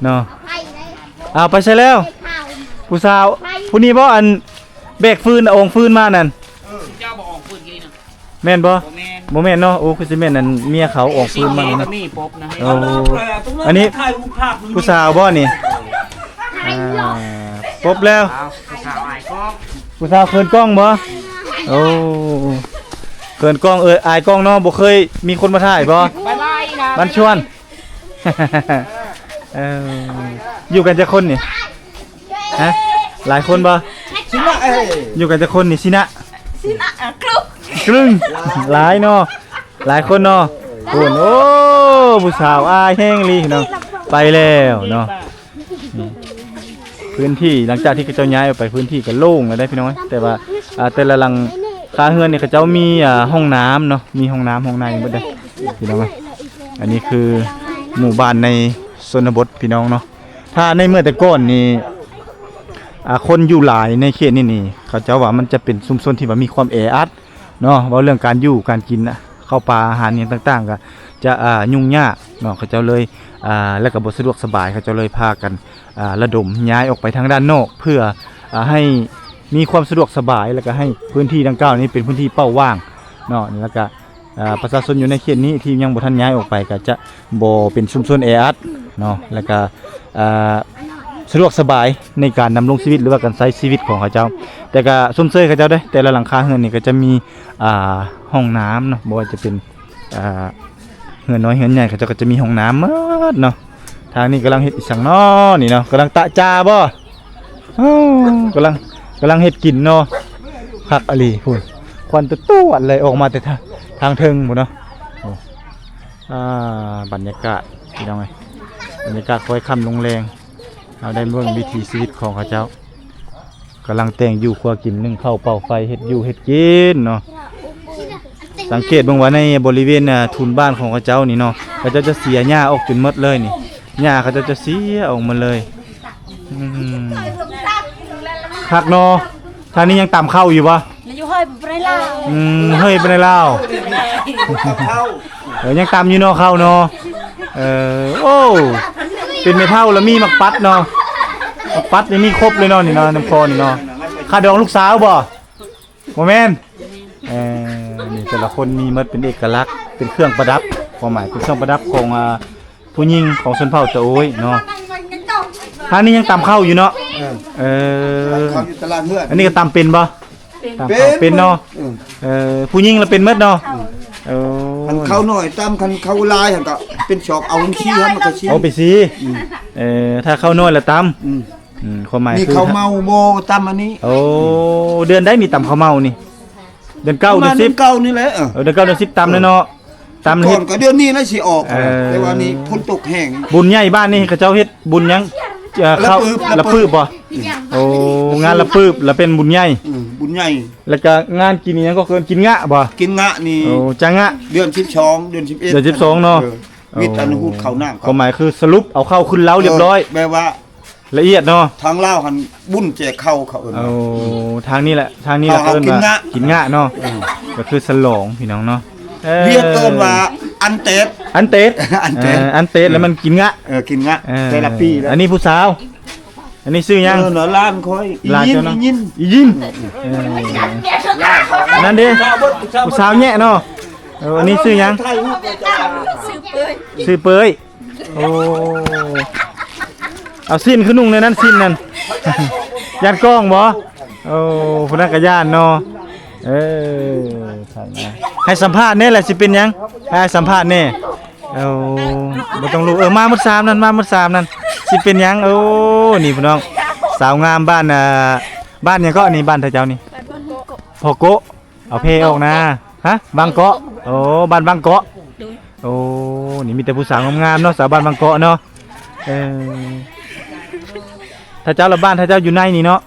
ເນາະ. ເອົາ ໄປໃສແລ້ວ ຜູ້ສາວ? ຜູ້ນີ້ບໍ່ ອັນ ແບກຟືນ ອອງຟືນມານັ້ນ. ເຈົ້າບໍ່ອອງຟືນກີ້ນະ? ແມ່ນບໍ່? ບໍ່ແມ່ນ ບໍ່ແມ່ນເນາະ. ໂອ້ ຄືຊິແມ່ນອັນເມຍເຂົາອອກຟືນມາເນາະ. ໂອ້ ອັນນີ້ຜູ້ສາວບໍ່ນີ້? ອ່າ ປົບແລ້ວ ຜູ້ສາວອາຍກ້ອງ ຜູ້ສາວເຂີນກ້ອງບໍ່? ໂອ້ ເຂີນກ້ອງ ເອີ ອາຍກ້ອງເນາະ. ບໍ່ເຄີຍມີຄົນມາຖ່າຍບໍ່? ບ້ານຊວນ ເອີ ຢູ່ກັນຈັກຄົນນີ້? ຮະ ຫຼາຍຄົນບໍ່? ຊິນະ ເອີຍ ຢູ່ກັນຈັກຄົນນີ້? ຊິນະ ຊິນະ ເອີ ກຶ້ງ ກຶ້ງ ຫຼາຍເນາະ ຫຼາຍຄົນເນາະ. ໂອ້ ຜູ້ສາວອາຍແຮງອີ່ຫຼີເນາະ. ໄປແລ້ວເນາະ. ອືມ ພື້ນທີ່ຫຼັງຈາກທີ່ເຂົາເຈົ້າຍ້າຍອອກໄປ ພື້ນທີ່ກໍໂລ່ງແລ້ວເດ້ ພີ່ນ້ອງ. ແຕ່ວ່າ ອ່າ ແຕ່ລະຫຼັງຄາເຮືອນນີ້ ເຂົາເຈົ້າມີ ອ່າ ຫ້ອງນ້ຳເນາະ ມີຫ້ອງນ້ຳຫ້ອງໃນໝົດເດ້ ພີ່ນ້ອງ. ອັນນີ້ຄືໝູ່ບ້ານໃນຊົນນະບົດ ພີ່ນ້ອງເນາະ. ຖ້າໃນເມື່ອແຕ່ກ່ອນນີ້ ອ່າ ຄົນຢູ່ຫຼາຍໃນເຂດນີ້ນີ້ ເຂົາເຈົ້າວ່າມັນຈະເປັນຊຸມຊົນທີ່ວ່າມີຄວາມແອອັດເນາະ. ເວົ້າເລື່ອງການຢູ່ການກິນ ເຂົ້າປາອາຫານຫຍັງຕ່າງໆ ກໍຈະ ອ່າ ຫຍຸ້ງຍາກເນາະ. ເຂົາເຈົ້າເລີຍ ອ່າ ແລ້ວກໍບໍ່ສະດວກສະບາຍ ເຂົາເຈົ້າເລີຍພາກັນ ອ່າ ລະດົມຍ້າຍອອກໄປທາງດ້ານນອກ ເພື່ອ ອ່າ ໃຫ້ມີຄວາມສະດວກສະບາຍ ແລ້ວກໍໃຫ້ພື້ນທີ່ດັ່ງກ່າວນີ້ເປັນພື້ນທີ່ເປົ່າວ່າງເນາະ. ແລ້ວກໍ ອ່າ ປະຊາຊົນຢູ່ໃນເຂດນີ້ທີ່ຍັງບໍ່ທັນຍ້າຍອອກໄປ ກໍຈະບໍ່ເປັນຊຸມຊົນແອອັດເນາະ ແລ້ວກໍ ອ່າ ສະດວກສະບາຍໃນການດຳລົງຊີວິດ ຫຼືວ່າການໃຊ້ຊີວິດຂອງເຂົາເຈົ້າ. ແຕ່ກໍຊົມເຊີຍເຂົາເຈົ້າເດ້ ແຕ່ລະຫຼັງຄາເຮືອນນີ້ກໍຈະມີ ອ່າ ຫ້ອງນ້ຳເນາະ ບໍ່ວ່າຈະເປັນ ອ່າ ເຮືອນນ້ອຍເຮືອນໃຫຍ່ ເຂົາເຈົ້າກໍຈະມີຫ້ອງນ້ຳໝົດເນາະ. ທາງນີ້ກຳລັງເຮັດອີ່ຫຍັງເນາະນີ້ເນາະ ກຳລັງຕະຈາບໍ່? ໂອ້ ກຳລັງ ກຳລັງເຮັດກິນເນາະ ຄັກອີ່ຫຼີພຸ້ນ ຄວັນຕະຕວດເລີຍ ອອກມາແຕ່ທາງ ທາງເທິງພຸ້ນເນາະ. ໂອ້ ອ່າ ບັນຍາກາດພີ່ນ້ອງເອີຍ ບັນຍາກາດຄ້ອຍຄ່ຳລົງແລງ ເຮົາໄດ້ເບິ່ງວິຖີຊີວິດຂອງເຂົາເຈົ້າ ກຳລັງແຕ່ງຢູ່ຄົວກິນ ໜຶ້ງເຂົ້າ ເປົ່າໄຟ ເຮັດຢູ່ເຮັດກິນເນາະ. ສັງເກດເບິ່ງວ່າໃນບໍລິເວນ ອ່າ ທຸນບ້ານຂອງເຂົາເຈົ້ານີ້ເນາະ ເຂົາເຈົ້າຈະເສຍຫຍ້າອອກຈົນໝົດເລີຍນີ້ ຫຍ້າເຂົາເຈົ້າຈະເສຍອອກໝົດເລີຍ. ອືມ ຄັກເນາະ. ທາງນີ້ຍັງຕຳເຂົ້າຢູ່ບໍ່? ຢູ່ເຮີຍໄປລາວ ອືມ ເຮີຍໄປລາວ ເອີ ຍັງຕຳຢູ່ເນາະ ເຂົ້າເນາະ. ເອີ ໂອ້ ເປັນແມ່ເຖົ້າລະມີໝາກປັດເນາະ ໝາກປັດນີ້ມີຄົບເລີຍເນາະ ນີ້ເນາະ ນຳພໍ່ນີ້ເນາະ. ຄ່າດອງລູກສາວບໍ່? ບໍ່ແມ່ນ. ເອີ ນີ້ແຕ່ລະຄົນມີໝົດ ເປັນເອກະລັກ ເປັນເຄື່ອງປະດັບ ຄວາມໝາຍເປັນເຄື່ອງປະດັບຂອງ ອ່າ ຜູ້ຍິງຂອງຊົນເຜົ່າຕະໂອ້ຍເນາະ. ທາງນີ້ຍັງຕຳເຂົ້າຢູ່ເນາະ. ເອີ ເອີ ຕຳເຂົ້າຢູ່ຕະຫຼາດເຮືອນ ອັນນີ້ກໍຕຳເປັນບໍ່? ຕຳເຂົ້າເປັນເນາະ. ເອີ ເອີ ຜູ້ຍິງລະເປັນໝົດເນາະ. ເອີ ເອີ ຄັນເຂົ້າໜ້ອຍຕຳ ຄັນເຂົ້າຫຼາຍຫັ້ນກໍເປັນຊອກ ເອົາຈັ່ງຊີ້ຫັ້ນມັນກໍຊີ້ ເອົາໄປຊີ້. ອືມ ເອີ ຖ້າເຂົ້າໜ້ອຍລະຕຳ. ອືມ ອືມ ຄວາມໝາຍ ມີ ຄື ເຂົ້າເມົາບໍ່ຕຳອັນນີ້. ໂອ້ ເດືອນໃດນີ້ຕຳເຂົ້າເມົານີ້? ເດືອນເກົ້າ ເດືອນສິບ ເດືອນເກົ້ານີ້ແຫຼະ. ເອີ ເອີ ເດືອນເກົ້າ ເດືອນສິບ ຕຳແລ້ວເນາະ. ຕຳແລ້ວ ກ່ອນກໍເດືອນນີ້ລະຊິອອກ. ເອີ ແຕ່ວ່ານີ້ຝົນຕົກແຮງ. ບຸນໃຫຍ່ບ້ານນີ້ເຂົາເຈົ້າເຮັດບຸນຫຍັງ? ເອີ ເຂົ້າລະປືບ ລະປືບບໍ່? ອືມ ໂອ້ ງານລະປືບລະເປັນບຸນໃຫຍ່. ອືມ ບຸນໃຫຍ່. ແລ້ວກະງານກິນອີ່ຫຍັງກໍເອີ້ນກິນງະບໍ່? ກິນງະນີ້. ໂອ້ ຈະງະ ເດືອນສິບສອງ ເດືອນສິບເອັດ ເດືອນສິບສອງເນາະ. ເອີ ວິດອັນຮູດເຂົ້ານ້ຳ ຄວາມໝາຍຄືສະຫຼຸບເອົາເຂົ້າຂຶ້ນເລົາ ເອີ ລຽບຮ້ອຍ ແບບວ່າລະອຽດເນາະ. ທາງລາວຫັ້ນບຸນແຈກເຂົ້າ ເຂົາເອີ້ນ. ໂອ້ ອືມ ທາງນີ້ແຫຼະ ທາງນີ້ແຫຼະເອີ້ນວ່າກິນງະ ກິນງະເນາະ. ອືມ ກໍຄືສະຫຼອງພີ່ນ້ອງເນາະ. ເອີ ວຽດເອີ້ນວ່າອັນເຕັດ ອັນເຕັດ ອັນເຕັດ ເອີ ອັນເຕັດ ອືມ ແລ້ວມັນກິນງະ. ເອີ ກິນງະ. ເອີ ແຕ່ລະປີແລ້ວ. ອັນນີ້ຜູ້ສາວ ອັນນີ້ຊື່ຫຍັງ? ເອີ ຫຼານຂ້ອຍ ອີຍິນ ອີຍິນ. ເອີ ນັ້ນເດ້ ຜູ້ສາວແຍະເນາະ. ເອີ ອັນນີ້ຊື່ຫຍັງ? ຊື່ເປີຍ ຊື່ເປີຍ. ໂອ້ ເອົາສິ້ນຄືນຸ່ງແນວນັ້ນ ສິ້ນນັ້ນ ຢ້ານກ້ອງບໍ່? ໂອ້ ຜູ້ນັ້ນກໍຢ້ານເນາະ. ເອີ ໃຫ້ສຳພາດແດ່ລະ ຊິເປັນຫຍັງ? ໃຫ້ສຳພາດແດ່. ໂອ້ ບໍ່ຕ້ອງລຸກ. ເອີ ມາໝົດສາມນັ້ນ ມາໝົດສາມນັ້ນ ຊິເປັນຫຍັງ? ໂອ້ ນີ້ພີ່ນ້ອງ ສາວງາມບ້ານ ອ່າ ບ້ານຫຍັງເກາະນີ້? ບ້ານເຂົາເຈົ້ານີ້ ພໍ່ໂກະ ເອົາເພອອກນາ. ຮະ? ບາງເກາະ. ໂອ້ ບ້ານບາງເກາະ. ໂອ້ ນີ້ມີແຕ່ຜູ້ສາວງາມໆເນາະ ສາວບ້ານບາງເກາະເນາະ. ເອີ ຖ້າເຈົ້າລະ ບ້ານຖ້າເຈົ້າຢູ່ໃນນີ້ເນາະ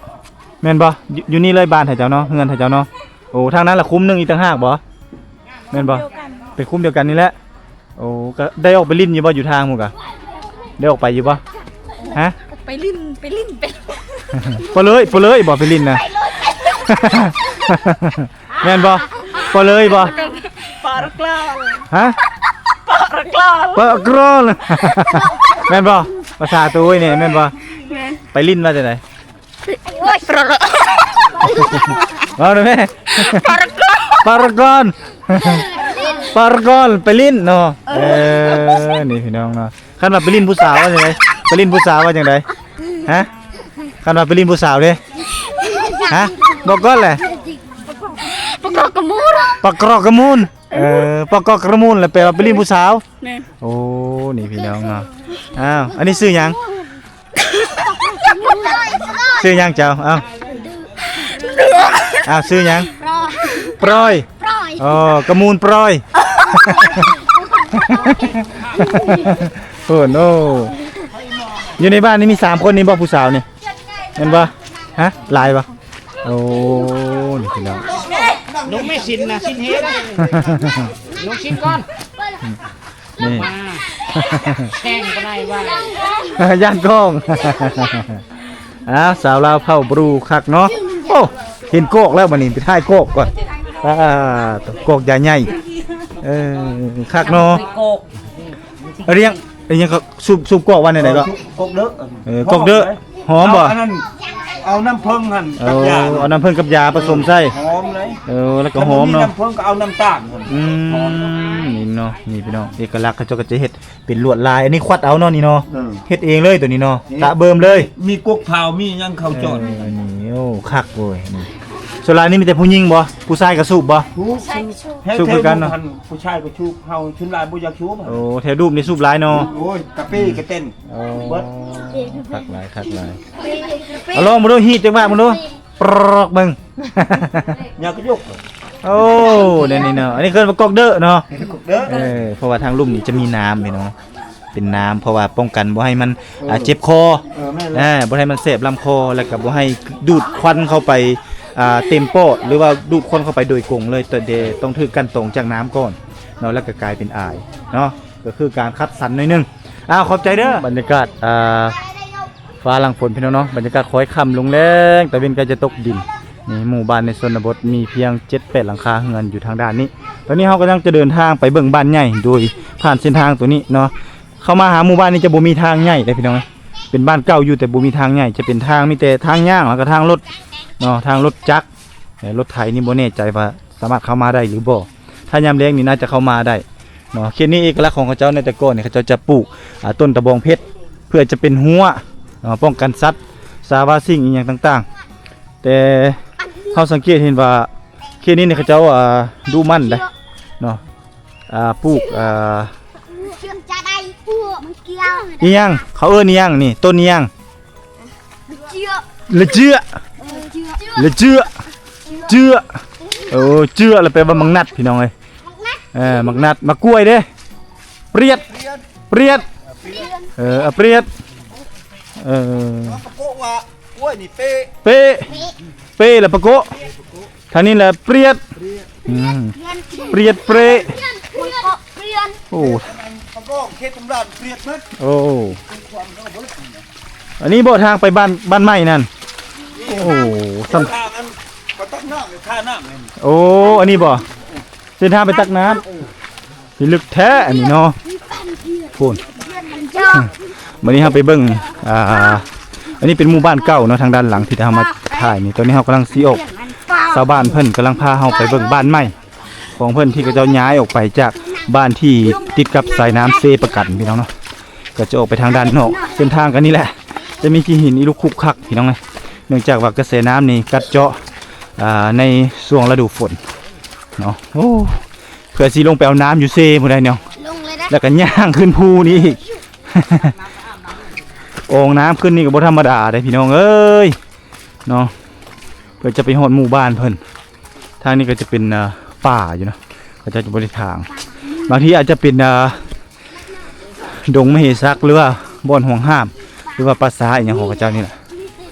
ແມ່ນບໍ່? ຢູ່ ຢູ່ນີ້ເລີຍ ບ້ານຖ້າເຈົ້າເນາະ ເຮືອນຖ້າເຈົ້າເນາະ. ໂອ້ ທາງນັ້ນລະຄຸ້ມໜຶ່ງອີກຕ່າງຫາກບໍ່? ແມ່ນບໍ່? ເປັນຄຸ້ມດຽວກັນນີ້ແຫຼະ. ໂອ້ ກໍໄດ້ອອກໄປຫຼິ້ນຢູ່ບໍ່ ຢູ່ທາງພຸ້ນກະ? ໄດ້ອອກໄປຢູ່ບໍ່? ຮະ? ໄປຫຼິ້ນ ໄປຫຼິ້ນ ໄປ ປະເລີຍ ປະເລີຍບໍ່ ໄປຫຼິ້ນນະ? ແມ່ນບໍ່? ປະເລີຍບໍ່? ປະກຣອນ. ຮະ? ປະກຣອນ ປະກຣອນ. ແມ່ນບໍ່? ພາສາໂຕຍນີ້ແມ່ນບໍ່? ແມ່ນ. ໄປຫຼິ້ນວ່າຈັ່ງໃດ? ໂອ້ຍ ປະກຣອນ. ເວົ້າໄດ້ແມ່? ປະກຣອນ ປະກຣອນ ປະກຣອນ ໄປຫຼິ້ນເນາະ. ເອີ ເອີ ນີ້ພີ່ນ້ອງເນາະ. ຄັນວ່າໄປຫຼິ້ນຜູ້ສາວວ່າຈັ່ງໃດ? ໄປຫຼິ້ນຜູ້ສາວວ່າຈັ່ງໃດ? ຮະ? ຄັນວ່າໄປຫຼິ້ນຜູ້ສາວເດ້? ຮະ? ບອກກ່ອນແຫຼະ. ປະກຣອກກະມູນ ປະກຣອກກະມູນ. ເອີ ປະກຣອກກະມູນ ລະແປວ່າໄປຫຼິ້ນຜູ້ສາວ. ແມ່ນ. ໂອ້ ນີ້ພີ່ນ້ອງເນາະ. ອ້າວ ອັນນີ້ຊື່ຫຍັງ? ຊື່ຫຍັງເຈົ້າ? ເອົ້າ ອ້າວ ຊື່ຫຍັງ? ປຣອຍ ປຣອຍ ປຣອຍ. ອໍ ກະມູນປຣອຍ. ໂອ້ໂນ ຢູ່ໃນບ້ານນີ້ມີສາມຄົນນີ້ບໍ່ ຜູ້ສາວນີ້ ແມ່ນບໍ່? ຮະ? ຫຼາຍບໍ່? ໂອ້ ນີ້ພີ່ນ້ອງ ລຸງແມ່ຊິນນະ ຊິນເຮັດ ລຸງຊິນກ່ອນ. ນີ້ ແຂ່ງບໍ່ໄດ້ວ່າ ຢ້ານກ້ອງ. ອ້າວ ສາວລາວເຜົ່າບຣູຄັກເນາະ. ໂອ້ ເຫັນກອກແລ້ວ ບັດນີ້ໄປຖ່າຍກອກກ່ອນ. ປາດ ກອກໃຫຍ່. ເອີ ຄັກເນາະ. ຮຽງ ຮຽງ ສູບ ສູບກອກວ່າແນວໃດກໍ? ເອີ ກອກເດີ ກອກເດີ. ຫອມບໍ່? ເອົາອັນນັ້ນ ເອົານ້ຳເຜິ້ງຫັ້ນ ເອີ ກັບຢາ ເອົານ້ຳເຜິ້ງກັບຢາປະສົມໃສ່ ຫອມເລີຍ. ເອີ ແລ້ວກໍຫອມເນາະ. ຄັນບໍ່ມີນ້ຳເຜິ້ງກໍເອົານ້ຳຕານ. ອືມ ນີ້ເນາະ ນີ້ພີ່ນ້ອງ ເອກະລັກເຂົາເຈົ້າກໍຈະເຮັດເປັນລວດລາຍ ອັນນີ້ຄວັດເອົາເນາະນີ້ເນາະ ເອີ ເຮັດເອງເລີຍໂຕນີ້ເນາະ ນີ້ ກະເບິ່ມເລີຍ ມີກົກເຜາ ມີຫຍັງເຂົາຈອດ ເອີ ນີ້ ໂອ້ ຄັກເວີຍ ນີ້ ສ່ວນຫຼາຍນີ້ມີແຕ່ຜູ້ຍິງບໍ່? ຜູ້ຊາຍກໍສູບບໍ່? ຜູ້ຊາຍກໍສູບ ສູບຄືກັນເນາະ ຜູ້ຊາຍກໍສູບ ເຮົາສ່ວນຫຼາຍບໍ່ຢາກສູບ ໂອ້ ແຖວດູບນີ້ສູບຫຼາຍເນາະ ໂອ້ຍ ກະເປ້ກະເຕັ້ນ ໂອ້ ເບິດ ຄັກຫຼາຍ ຄັກຫຼາຍ ເອົາລອງເບິ່ງດູ ຮີດຈັກບາດເບິ່ງດູ ປຣອກເບິ່ງ ຍາກະຍົກ ໂອ້ ແນວນີ້ເນາະ ອັນນີ້ເອີ້ນວ່າກອກເດີເນາະ ກອກເດີ ເອີ ເພາະວ່າທາງລຸ່ມນີ້ຈະມີນ້ຳພີ່ນ້ອງ ເປັນນ້ຳ ເພາະວ່າປ້ອງກັນບໍ່ໃຫ້ມັນ ເອີ ອ່າ ເຈັບຄໍ ເອີ ແມ່ນແລ້ວ ອ່າ ບໍ່ໃຫ້ມັນແສບລຳຄໍ ແລ້ວກໍບໍ່ໃຫ້ດູດຄວັນເຂົ້າໄປ ອ່າ ເຕັມປອດ ຫຼືວ່າດູດຄວັນເຂົ້າໄປໂດຍກົງເລີຍ ແຕ່ ແຕ່ຕ້ອງຖືກກັ່ນຕອງຈາກນ້ຳກ່ອນເນາະ ແລ້ວກໍກາຍເປັນອາຍເນາະ ກໍຄືການຄັດສັນໜ້ອຍໜຶ່ງ ອ້າວ ຂອບໃຈເດີ ບັນຍາກາດ ອ່າ ຟ້າຫຼັງຝົນພີ່ນ້ອງເນາະ ບັນຍາກາດຄ້ອຍຄ່ຳລົງແລ້ງ ຕາເວັນໃກ້ຈະຕົກດິນ ນີ້ໝູ່ບ້ານໃນຊົນນະບົດມີພຽງເຈັດແປດຫຼັງຄາເຮືອນຢູ່ທາງດ້ານນີ້ ຕອນນີ້ເຮົາກຳລັງຈະເດີນທາງໄປເບິ່ງບ້ານໃຫຍ່ ໂດຍຜ່ານເສັ້ນທາງໂຕນີ້ເນາະ ເຂົ້າມາຫາໝູ່ບ້ານນີ້ຈະບໍ່ມີທາງໃຫຍ່ເດ້ພີ່ນ້ອງ ເປັນບ້ານເກົ່າຢູ່ແຕ່ບໍ່ມີທາງໃຫຍ່ ຈະເປັນທາງ ມີແຕ່ທາງຍ່າງ ແລ້ວກໍທາງລົດເນາະ ທາງລົດຈັກ ແຕ່ລົດໄຖນີ້ບໍ່ແນ່ໃຈວ່າສາມາດເຂົ້າມາໄດ້ຫຼືບໍ່ ຖ້າຍາມແລ້ງນີ້ໜ້າຈະເຂົ້າມາໄດ້ເນາະ ເຂດນີ້ເອກະລັກຂອງເຂົາເຈົ້າໃນແຕ່ກ່ອນນີ້ ເຂົາເຈົ້າຈະປູກ ອ່າ ຕົ້ນຕະບອງເພັດ ເພື່ອຈະເປັນຮົ້ວເນາະ ປ້ອງກັນສັດ ສາວາສິ່ງອີ່ຫຍັງຕ່າງໆ ແຕ່ເຮົາສັງເກດເຫັນວ່າເຂດນີ້ນີ້ເຂົາເຈົ້າ ອ່າ ດຸໝັ່ນເດ້ເນາະ ອ່າ ປູກ ອ່າ ອີ່ຫຍັງ ເຂົາເອີ້ນອີ່ຫຍັງນີ້ ຕົ້ນອີ່ຫຍັງ? ລະເຈືອ ລະເຈືອ ເຈືອ ເຈືອ ໂອ້ ເຈືອລະແປວ່າໝາກນັດພີ່ນ້ອງເອີຍ ເອີ ໝາກນັດ ໝາກກ້ວຍເດ້ ປຽດ ປຽດ ເອີ ອາ ປຽດ ເອີ ປະໂກະວ່າ ໂອ້ຍ ນີ້ເປ້ ເປ້ ເປ້ລະປະໂກະ ທາງນີ້ລະປຽດ ອືມ ປຽດເປຣະ ໂອ້ ປະກອບເຂດສຳລານປຽດໝົດ ໂອ້ ອັນນີ້ບໍ່ທາງໄປບ້ານ ບ້ານໃໝ່ນັ້ນ ໂອ້ ສຳ ທາງອັນໄປຕັກນ້ຳ ທ່ານ້ຳ ໂອ້ ອັນນີ້ບໍ່ ເສັ້ນທາງໄປຕັກນ້ຳ ເອີ ພິລຶກແທ້ອັນນີ້ເນາະ ພຸ້ນ ມື້ນີ້ເຮົາໄປເບິ່ງ ອ່າ ອັນນີ້ເປັນໝູ່ບ້ານເກົ່າເນາະ ທາງດ້ານຫຼັງທີ່ເຮົາມາຖ່າຍນີ້ ຕອນນີ້ເຮົາກຳລັງຊິອອກ ຊາວບ້ານເພິ່ນກຳລັງພາເຮົາໄປເບິ່ງບ້ານໃໝ່ຂອງເພິ່ນ ທີ່ເຂົາເຈົ້າຍ້າຍອອກໄປຈາກບ້ານທີ່ຕິດກັບສາຍນ້ຳເຊປະກັນ ພີ່ນ້ອງເນາະ ກໍຈະອອກໄປທາງດ້ານນອກ ເສັ້ນທາງກໍນີ້ແຫຼະ ຈະມີຂີ້ຫີນອີລຸກຄຸກຄັກ ພີ່ນ້ອງເອີຍ ເນື່ອງຈາກວ່າກະແສນ້ຳນີ້ກັດເຈາະ ອ່າ ໃນຊ່ວງລະດູຝົນເນາະ ໂອ້ ເພື່ອຊິລົງໄປເອົານ້ຳຢູ່ເຊພຸ້ນໃດເນາະ ລົງເລີຍນະ ແລ້ວກໍຍ່າງຂຶ້ນພູນີ້ອີກ ອອງນ້ຳຂຶ້ນນີ້ກໍບໍ່ທຳມະດາເດ້ພີ່ນ້ອງເອີຍເນາະ ເພື່ອຈະໄປຮອດໝູ່ບ້ານເພິ່ນ ທາງນີ້ກໍຈະເປັນ ເອີ ປ່າຢູ່ເນາະ ເຂົາເຈົ້າຈະບໍ່ໄດ້ຖາງ ບາງທີອາດຈະເປັນ ອ່າ ດົງມະເຫສັກ ຫຼືວ່າບ່ອນຫ່ວງຫ້າມ ຫຼືວ່າປ່າຊ້າອີ່ຫຍັງຂອງເຂົາເຈົ້ານີ້ແຫຼະ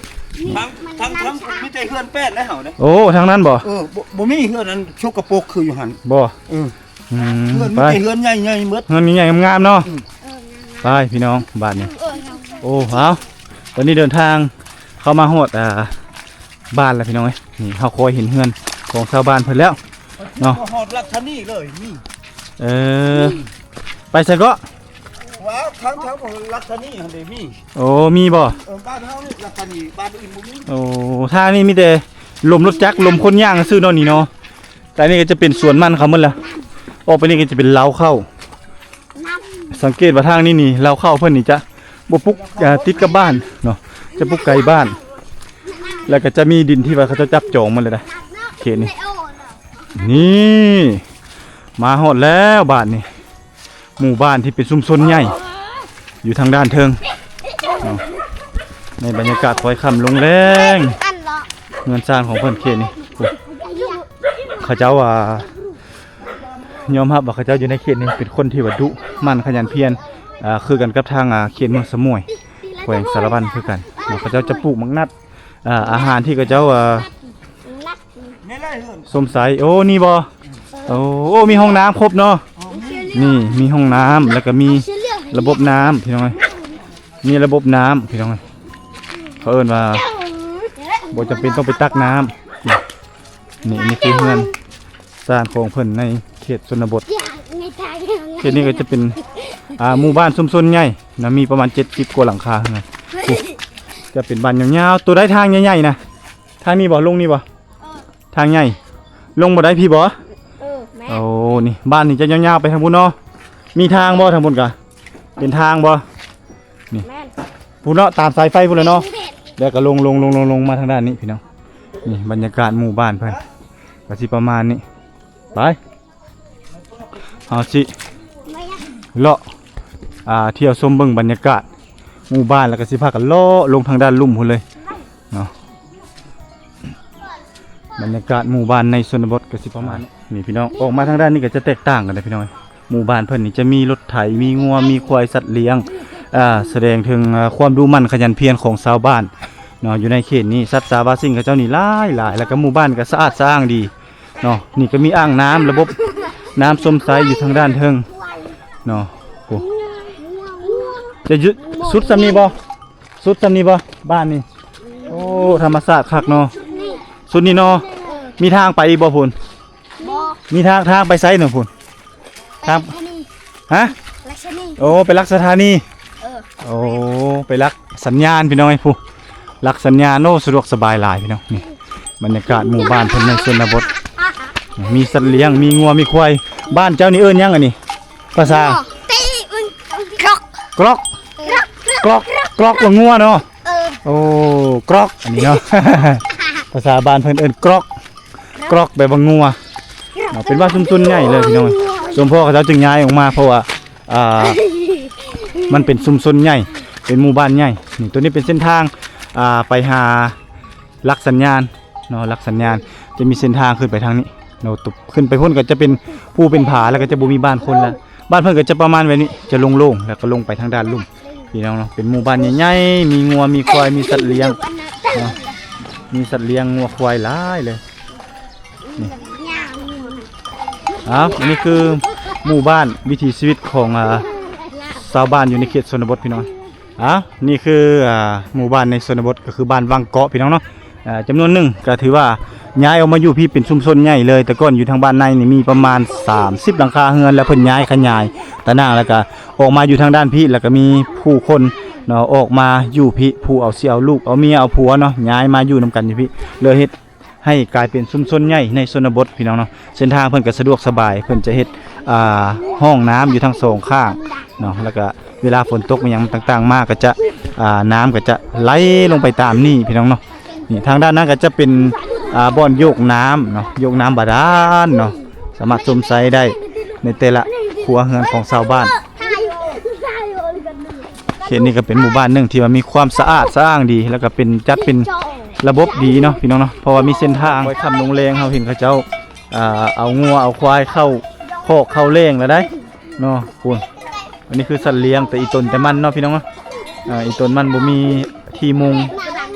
ທາງ ທາງ ທາງ ມີແຕ່ເຮືອນແປ້ນແລ້ວເຮົາເດ້ ໂອ້ ທາງນັ້ນບໍ່? ເອີ ບໍ່ ບໍ່ມີເຮືອນອັນສົກກະປົກຄືຢູ່ຫັ້ນ ບໍ່ ເອີ ອືມ ເຮືອນມີແຕ່ເຮືອນໃຫຍ່ໆໝົດ ເຮືອນໃຫຍ່ໆງາມໆເນາະ ອືມ ໄປພີ່ນ້ອງ ບາດນີ້ ໂອ້ ເອົາ ຕອນນີ້ເດີນທາງເຂົ້າມາຮອດ ອ່າ ບ້ານແລ້ວພີ່ນ້ອງເອີຍ ນີ້ເຮົາຄ່ອຍເຫັນເຮືອນຂອງຊາວບ້ານເພິ່ນແລ້ວເນາະ ຮອດລັດທານີເລີຍນີ້ ເອີ ໄປໃສເກາະ? ວ່າທາງ ທາງລັດທານີຫັ້ນເດມີ ໂອ້ ມີບໍ່? ເອີ ບ້ານເຮົານີ້ລັດທານີ ບ້ານອື່ນບໍ່ມີ ໂອ້ ທາງນີ້ມີແຕ່ລົມລົດຈັກ ລົມຄົນຍ່າງຊື່ເນາະນີ້ເນາະ ແຕ່ນີ້ກໍຈະເປັນສວນມັນເຂົາໝົດແລ້ວ ອອກໄປນີ້ກໍຈະເປັນເລົ້າເຂົ້າ ສັງເກດວ່າທາງນີ້ນີ້ ເລົ້າເຂົ້າເພິ່ນນີ້ຈະບໍ່ປຸກ ອ່າ ຕິດກັບບ້ານເນາະ ຈະປຸກໄກບ້ານ ແລ້ວກໍຈະມີດິນທີ່ວ່າເຂົາເຈົ້າຈັບຈອງໝົດເລີຍນະ ເຂດນີ້ ນີ້ ມາຮອດແລ້ວບາດນີ້ ໝູ່ບ້ານທີ່ເປັນຊຸມຊົນໃຫຍ່ ຢູ່ທາງດ້ານເທິງເນາະ ໃນບັນຍາກາດຄ້ອຍຄ່ຳລົງແລ້ງ ເຮືອນຊານຂອງເພິ່ນເຂດນີ້ ເຂົາເຈົ້າວ່າ ຍອມຮັບວ່າເຂົາເຈົ້າຢູ່ໃນເຂດນີ້ເປັນຄົນທີ່ວ່າດຸໝັ່ນຂະຫຍັນພຽນ ອ່າ ຄືກັນກັບທາງ ອ່າ ເຂດເມືອງສະໝ້ວຍ ແຂວງສາລະວັນຄືກັນເນາະ ເຂົາເຈົ້າຈະປູກໝາກນັດ ອ່າ ອາຫານທີ່ເຂົາເຈົ້າ ອ່າ ຊົມໃສ ໂອ້ ນີ້ບໍ່? ໂອ້ ໂອ້ ມີຫ້ອງນ້ຳຄົບເນາະ ນີ້ມີຫ້ອງນ້ຳ ແລ້ວກໍມີລະບົບນ້ຳ ພີ່ນ້ອງເອີຍ ມີລະບົບນ້ຳ ພີ່ນ້ອງເອີຍ ເຂົາເອີ້ນວ່າ ບໍ່ຈຳເປັນຕ້ອງໄປຕັກນ້ຳ ນີ້ ນີ້ຄືເຮືອນຊານຂອງເພິ່ນໃນເຂດຊົນນະບົດ ເຂດນີ້ກໍຈະເປັນ ອ່າ ໝູ່ບ້ານຊຸມຊົນໃຫຍ່ນະ ມີປະມານເຈັດສິບກວ່າຫຼັງຄາເຮືອນ ຈະເປັນບ້ານຍາວໆ ໂຕໃດທາງໃຫຍ່ໆນະ ທາງນີ້ບໍ່? ລົງນີ້ບໍ່? ເອີ ທາງໃຫຍ່ ລົງບໍ່ໄດ້ພີ້ບໍ່? ເອີ ແມ່ນ ໂອ້ ນີ້ ບ້ານນີ້ຈະຍາວໆໄປທາງພຸ້ນເນາະ. ມີທາງບໍ່ທາງພຸ້ນກະ ເປັນທາງບໍ່? ນີ້ ແມ່ນ ພຸ້ນເນາະ ຕາມສາຍໄຟພຸ້ນແຫຼະເນາະ. ແລ້ວກໍລົງ ລົງ ລົງ ລົງ ລົງມາທາງດ້ານນີ້ພີ່ນ້ອງ. ນີ້ບັນຍາກາດໝູ່ບ້ານເພິ່ນ ກໍຊິປະມານນີ້. ໄປ ເຮົາຊິເລາະ ອ່າ ທ່ຽວຊົມເບິ່ງບັນຍາກາດໝູ່ບ້ານ ແລ້ວກໍຊິພາກັນເລາະລົງທາງດ້ານລຸ່ມພຸ້ນເລີຍເນາະ. ບັນຍາກາດໝູ່ບ້ານໃນຊົນນະບົດກໍຊິປະມານນີ້ພີ່ນ້ອງ. ອອກມາທາງດ້ານນີ້ກໍຈະແຕກຕ່າງກັນເດ້ພີ່ນ້ອງ. ໝູ່ບ້ານເພິ່ນນີ້ຈະມີລົດໄຖ ມີງົວ ມີຄວາຍ ສັດລ້ຽງ ອ່າ ສະແດງເຖິງ ອ່າ ຄວາມດຸໝັ່ນຂະຫຍັນພຽນຂອງຊາວບ້ານເນາະ ຢູ່ໃນເຂດນີ້. ສັດສາບາສິ່ງເຂົາເຈົ້ານີ້ຫຼາຍໆ ແລ້ວກໍໝູ່ບ້ານກໍສະອາດສະອ້າງດີເນາະ. ນີ້ກໍມີອ່າງນ້ຳ ລະບົບນ້ຳຊົມໃຊ້ຢູ່ທາງດ້ານເທິງເນາະ. ໂອ້ ຈະຢຸດສຸດສ່ຳນີ້ບໍ່? ສຸດສ່ຳນີ້ບໍ່? ບ້ານນີ້ ໂອ້ ທຳມະຊາດຄັກເນາະ. ສຸດນີ້ເນາະ. ມີທາງໄປອີກບໍ່ພຸ້ນ? ບໍ່ ມີທາງ ທາງໄປໃສເນາະພຸ້ນ? ທາງ ໄປສະຖານີ ຮະ? ໄປສະຖານີ ໂອ້ ໄປລັກສະຖານີ. ເອີ ໂອ້ ໄປລັກສັນຍານພີ່ນ້ອງເອີຍ ຜູ້ລັກສັນຍານ. ໂອ້ ສະດວກສະບາຍຫຼາຍພີ່ນ້ອງ. ນີ້ບັນຍາກາດໝູ່ບ້ານເພິ່ນໃນຊົນນະບົດ ມີສັດລ້ຽງ ມີງົວ ມີຄວາຍ. ບ້ານເຈົ້ານີ້ເອີ້ນຫຍັງອັນນີ້? ພາສາ ຕີ ກຣອກ ກຣອກ ກຣອກ ກຣອກ ກຣອກວ່າງົວເນາະ. ເອີ ໂອ້ ກຣອກ ອັນນີ້ເນາະ ພາສາບ້ານເພິ່ນເອີ້ນກຣອກ ກຣອກແປວ່າງົວເນາະ. ເປັນວ່າຊຸມຊົນໃຫຍ່ເລີຍພີ່ນ້ອງ. ສົມພໍເຂົາເຈົ້າຈຶ່ງຍ້າຍອອກມາ ເພາະວ່າ ອ່າ ມັນເປັນຊຸມຊົນໃຫຍ່ ເປັນໝູ່ບ້ານໃຫຍ່. ນີ້ ໂຕນີ້ເປັນເສັ້ນທາງ ອ່າ ໄປຫາຫຼັກສັນຍານເນາະ. ຫຼັກສັນຍານຈະມີເສັ້ນທາງຂຶ້ນໄປທາງນີ້ເນາະ. ຂຶ້ນໄປພຸ້ນກໍຈະເປັນພູເປັນຜາ ແລ້ວກໍຈະບໍ່ມີບ້ານຄົນແລ້ວ. ບ້ານເພິ່ນກໍຈະປະມານແບບນີ້ ຈະໂລ່ງໆ ແລ້ວກໍລົງໄປທາງດ້ານລຸ່ມ ພີ່ນ້ອງເນາະ. ເປັນໝູ່ບ້ານໃຫຍ່ໆ ມີງົວ ມີຄວາຍ ມີສັດລ້ຽງເນາະ. ມີສັດລ້ຽງ ງົວ ຄວາຍ ຫຼາຍເລີຍ. ນີ້ ອ້າວ ອັນນີ້ຄືໝູ່ບ້ານ ວິຖີຊີວິດຂອງ ອ່າ ຊາວບ້ານຢູ່ໃນເຂດຊົນນະບົດ ພີ່ນ້ອງ. ອ້າວ ນີ້ຄື ອ່າ ໝູ່ບ້ານໃນຊົນນະບົດ ກໍຄືບ້ານວັງເກາະ ພີ່ນ້ອງເນາະ. ອ່າ ຈຳນວນໜຶ່ງກໍຖືວ່າຍ້າຍອອກມາຢູ່ພີ້ເປັນຊຸມຊົນໃຫຍ່ເລີຍ. ແຕ່ກ່ອນຢູ່ທາງບ້ານໃນນີ້ມີປະມານສາມສິບຫຼັງຄາເຮືອນ ແລ້ວເພິ່ນຍ້າຍຂະຫຍາຍຕາໜ່າງ ແລ້ວກໍອອກມາຢູ່ທາງດ້ານພີ້ ແລ້ວກໍມີຜູ້ຄົນເນາະ ອອກມາຢູ່ພີ້ ຜູ້ເອົາຊິເອົາລູກເອົາເມຍເອົາຜົວເນາະ ຍ້າຍມາຢູ່ນຳກັນຢູ່ພີ້ ເລີຍເຮັດ ໃຫ້ກາຍເປັນຊຸມຊົນໃຫຍ່ໃນຊົນນະບົດ ພີ່ນ້ອງເນາະ. ເສັ້ນທາງເພິ່ນກໍສະດວກສະບາຍ ເພິ່ນຈະເຮັດ ອ່າ ຮ່ອງນ້ຳຢູ່ທັງສອງຂ້າງເນາະ. ແລ້ວກໍເວລາຝົນຕົກອີ່ຫຍັງຕ່າງໆມາ ກໍຈະ ອ່າ ນ້ຳກໍຈະໄຫຼລົງໄປຕາມນີ້ ພີ່ນ້ອງເນາະ. ນີ້ ທາງດ້ານນັ້ນກໍຈະເປັນ ອ່າ ບ່ອນໂຍກນ້ຳເນາະ ໂຍກນ້ຳບາດານເນາະ ສາມາດຊົມໃຊ້ໄດ້ໃນແຕ່ລະຄົວເຮືອນຂອງຊາວບ້ານ. ເຂດນີ້ກໍເປັນໝູ່ບ້ານໜຶ່ງທີ່ວ່າມີຄວາມສະອາດສະອ້າງດີ ແລ້ວກໍເປັນ ຈັດເປັນລະບົບດີເນາະ ພີ່ນ້ອງເນາະ. ເພາະວ່າມີເສັ້ນທາງ ຄ່ຳລົງແລງ ເຮົາເຫັນເຂົາເຈົ້າ ອ່າ ເອົາງົວເອົາຄວາຍເຂົ້າຄອກເຂົ້າແລ້ງແລ້ວໄດ໋ເນາະ. ພຸ້ນ ອັນນີ້ຄືສັດລ້ຽງ ແຕ່ອີ່ຕົນແຕ່ມັນເນາະ ພີ່ນ້ອງເນາະ. ອ່າ ອີ່ຕົນມັນບໍ່ມີທີ່ມຸງ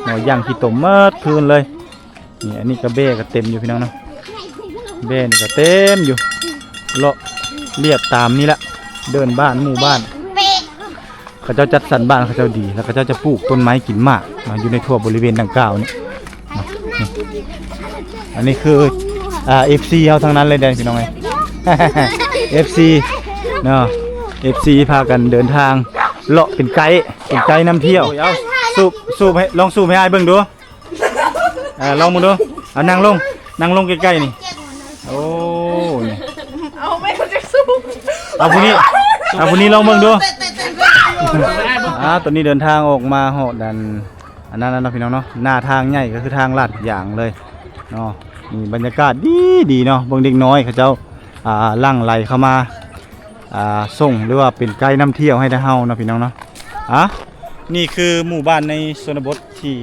ເນາະ ຍ່າງຂີ້ຕົມໝົດຄືນເລີຍ. ນີ້ ອັນນີ້ກໍແບ້ກໍເຕັມຢູ່ ພີ່ນ້ອງເນາະ ແບ້ນີ້ກໍເຕັມຢູ່ ເລາະລຽບຕາມນີ້ລະ ເດີ່ນບ້ານໝູ່ບ້ານ. ເຂົາເຈົ້າຈັດສັນບ້ານເຂົາເຈົ້າດີ ແລ້ວເຂົາເຈົ້າຈະປູກຕົ້ນໄມ້ກິນໝາກເນາະ ຢູ່ໃນທົ່ວບໍລິເວນດັ່ງກ່າວນີ້ເນາະ. ນີ້ ອັນນີ້ຄື ອ່າ ເອັຟຊີ ເຮົາທັງນັ້ນເລີຍເດ້ ພີ່ນ້ອງເອີຍ ເອັຟຊີ ເນາະ. ເອັຟຊີ ພາກັນເດີນທາງເລາະ ເປັນໄກ ເປັນໄກນຳທ່ຽວ. ເອົາ ສູບ ສູບໃຫ້ ລອງສູບໃຫ້ອ້າຍເບິ່ງດູ. ເອີ ລອງເບິ່ງດູ. ເອົາ ນັ່ງລົງ ນັ່ງລົງໃກ້ໆນີ້. ໂອ້ ນີ້ ເອົາ ແມ່ນ ເອົາຜູ້ນີ້ ເອົາຜູ້ນີ້ລອງເບິ່ງດູ. ອ່າ ຕອນນີ້ເດີນທາງອອກມາຮອດອັນ ອັນນັ້ນແລ້ວເນາະ ພີ່ນ້ອງເນາະ. ໜ້າທາງໃຫຍ່ກໍຄືທາງລາດຢາງເລີຍເນາະ. ນີ້ບັນຍາກາດດີໆເນາະ. ເບິ່ງເດັກນ້ອຍເຂົາເຈົ້າ ອ່າ ຫຼັ່ງໄຫຼເຂົ້າມາ ອ່າ ສົ່ງ ຫຼືວ່າເປັນໄກນຳທ່ຽວໃຫ້ທາງເຮົາເນາະ ພີ່ນ້ອງເນາະ. ອ່າ ນີ້ຄືໝູ່ບ້ານໃນຊົນນະບົດທີ່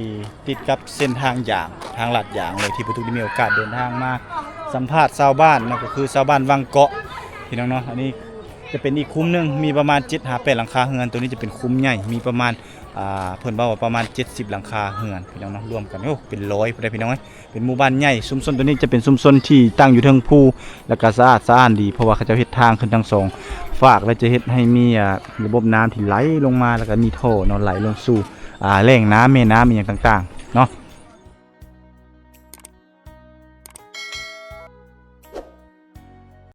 ຕິດກັບເສັ້ນທາງຢາງ ທາງລາດຢາງເລີຍ ທີ່ປະຕຸກໄດ້ມີໂອກາດເດີນທາງມາສຳພາດຊາວບ້ານເນາະ ກໍຄືຊາວບ້ານວັງເກາະ ພີ່ນ້ອງເນາະ. ອັນນີ້ຈະເປັນອີກຄຸ້ມໜຶ່ງ ມີປະມານເຈັດຫາແປດຫຼັງຄາເຮືອນ. ໂຕນີ້ຈະເປັນຄຸ້ມໃຫຍ່ ມີປະມານ ອ່າ ເພິ່ນເວົ້າວ່າປະມານເຈັດສິບຫຼັງຄາເຮືອນ ພີ່ນ້ອງເນາະ ລວມກັນ. ໂອ້ ເປັນຮ້ອຍພຸ້ນເດ້ ພີ່ນ້ອງເອີຍ. ເປັນໝູ່ບ້ານໃຫຍ່ ຊຸມຊົນໂຕນີ້ຈະເປັນຊຸມຊົນທີ່ຕັ້ງຢູ່ເທິງພູ ແລ້ວກໍສະອາດສະອ້ານດີ ເພາະວ່າເຂົາເຈົ້າເຮັດທາງຂຶ້ນທັງສອງຟາກ ແລ້ວຈະເຮັດໃຫ້ມີ ອ່າ ລະບົບນ້ຳທີ່ໄຫຼລົງມາ ແລ້ວກໍມີທໍ່ເນາະ ໄຫຼລົງສູ່ ອ່າ ແຫຼ່ງນ້ຳ ແມ່ນ້ຳ ອີ່ຫຍັງຕ່າງໆເນາະ.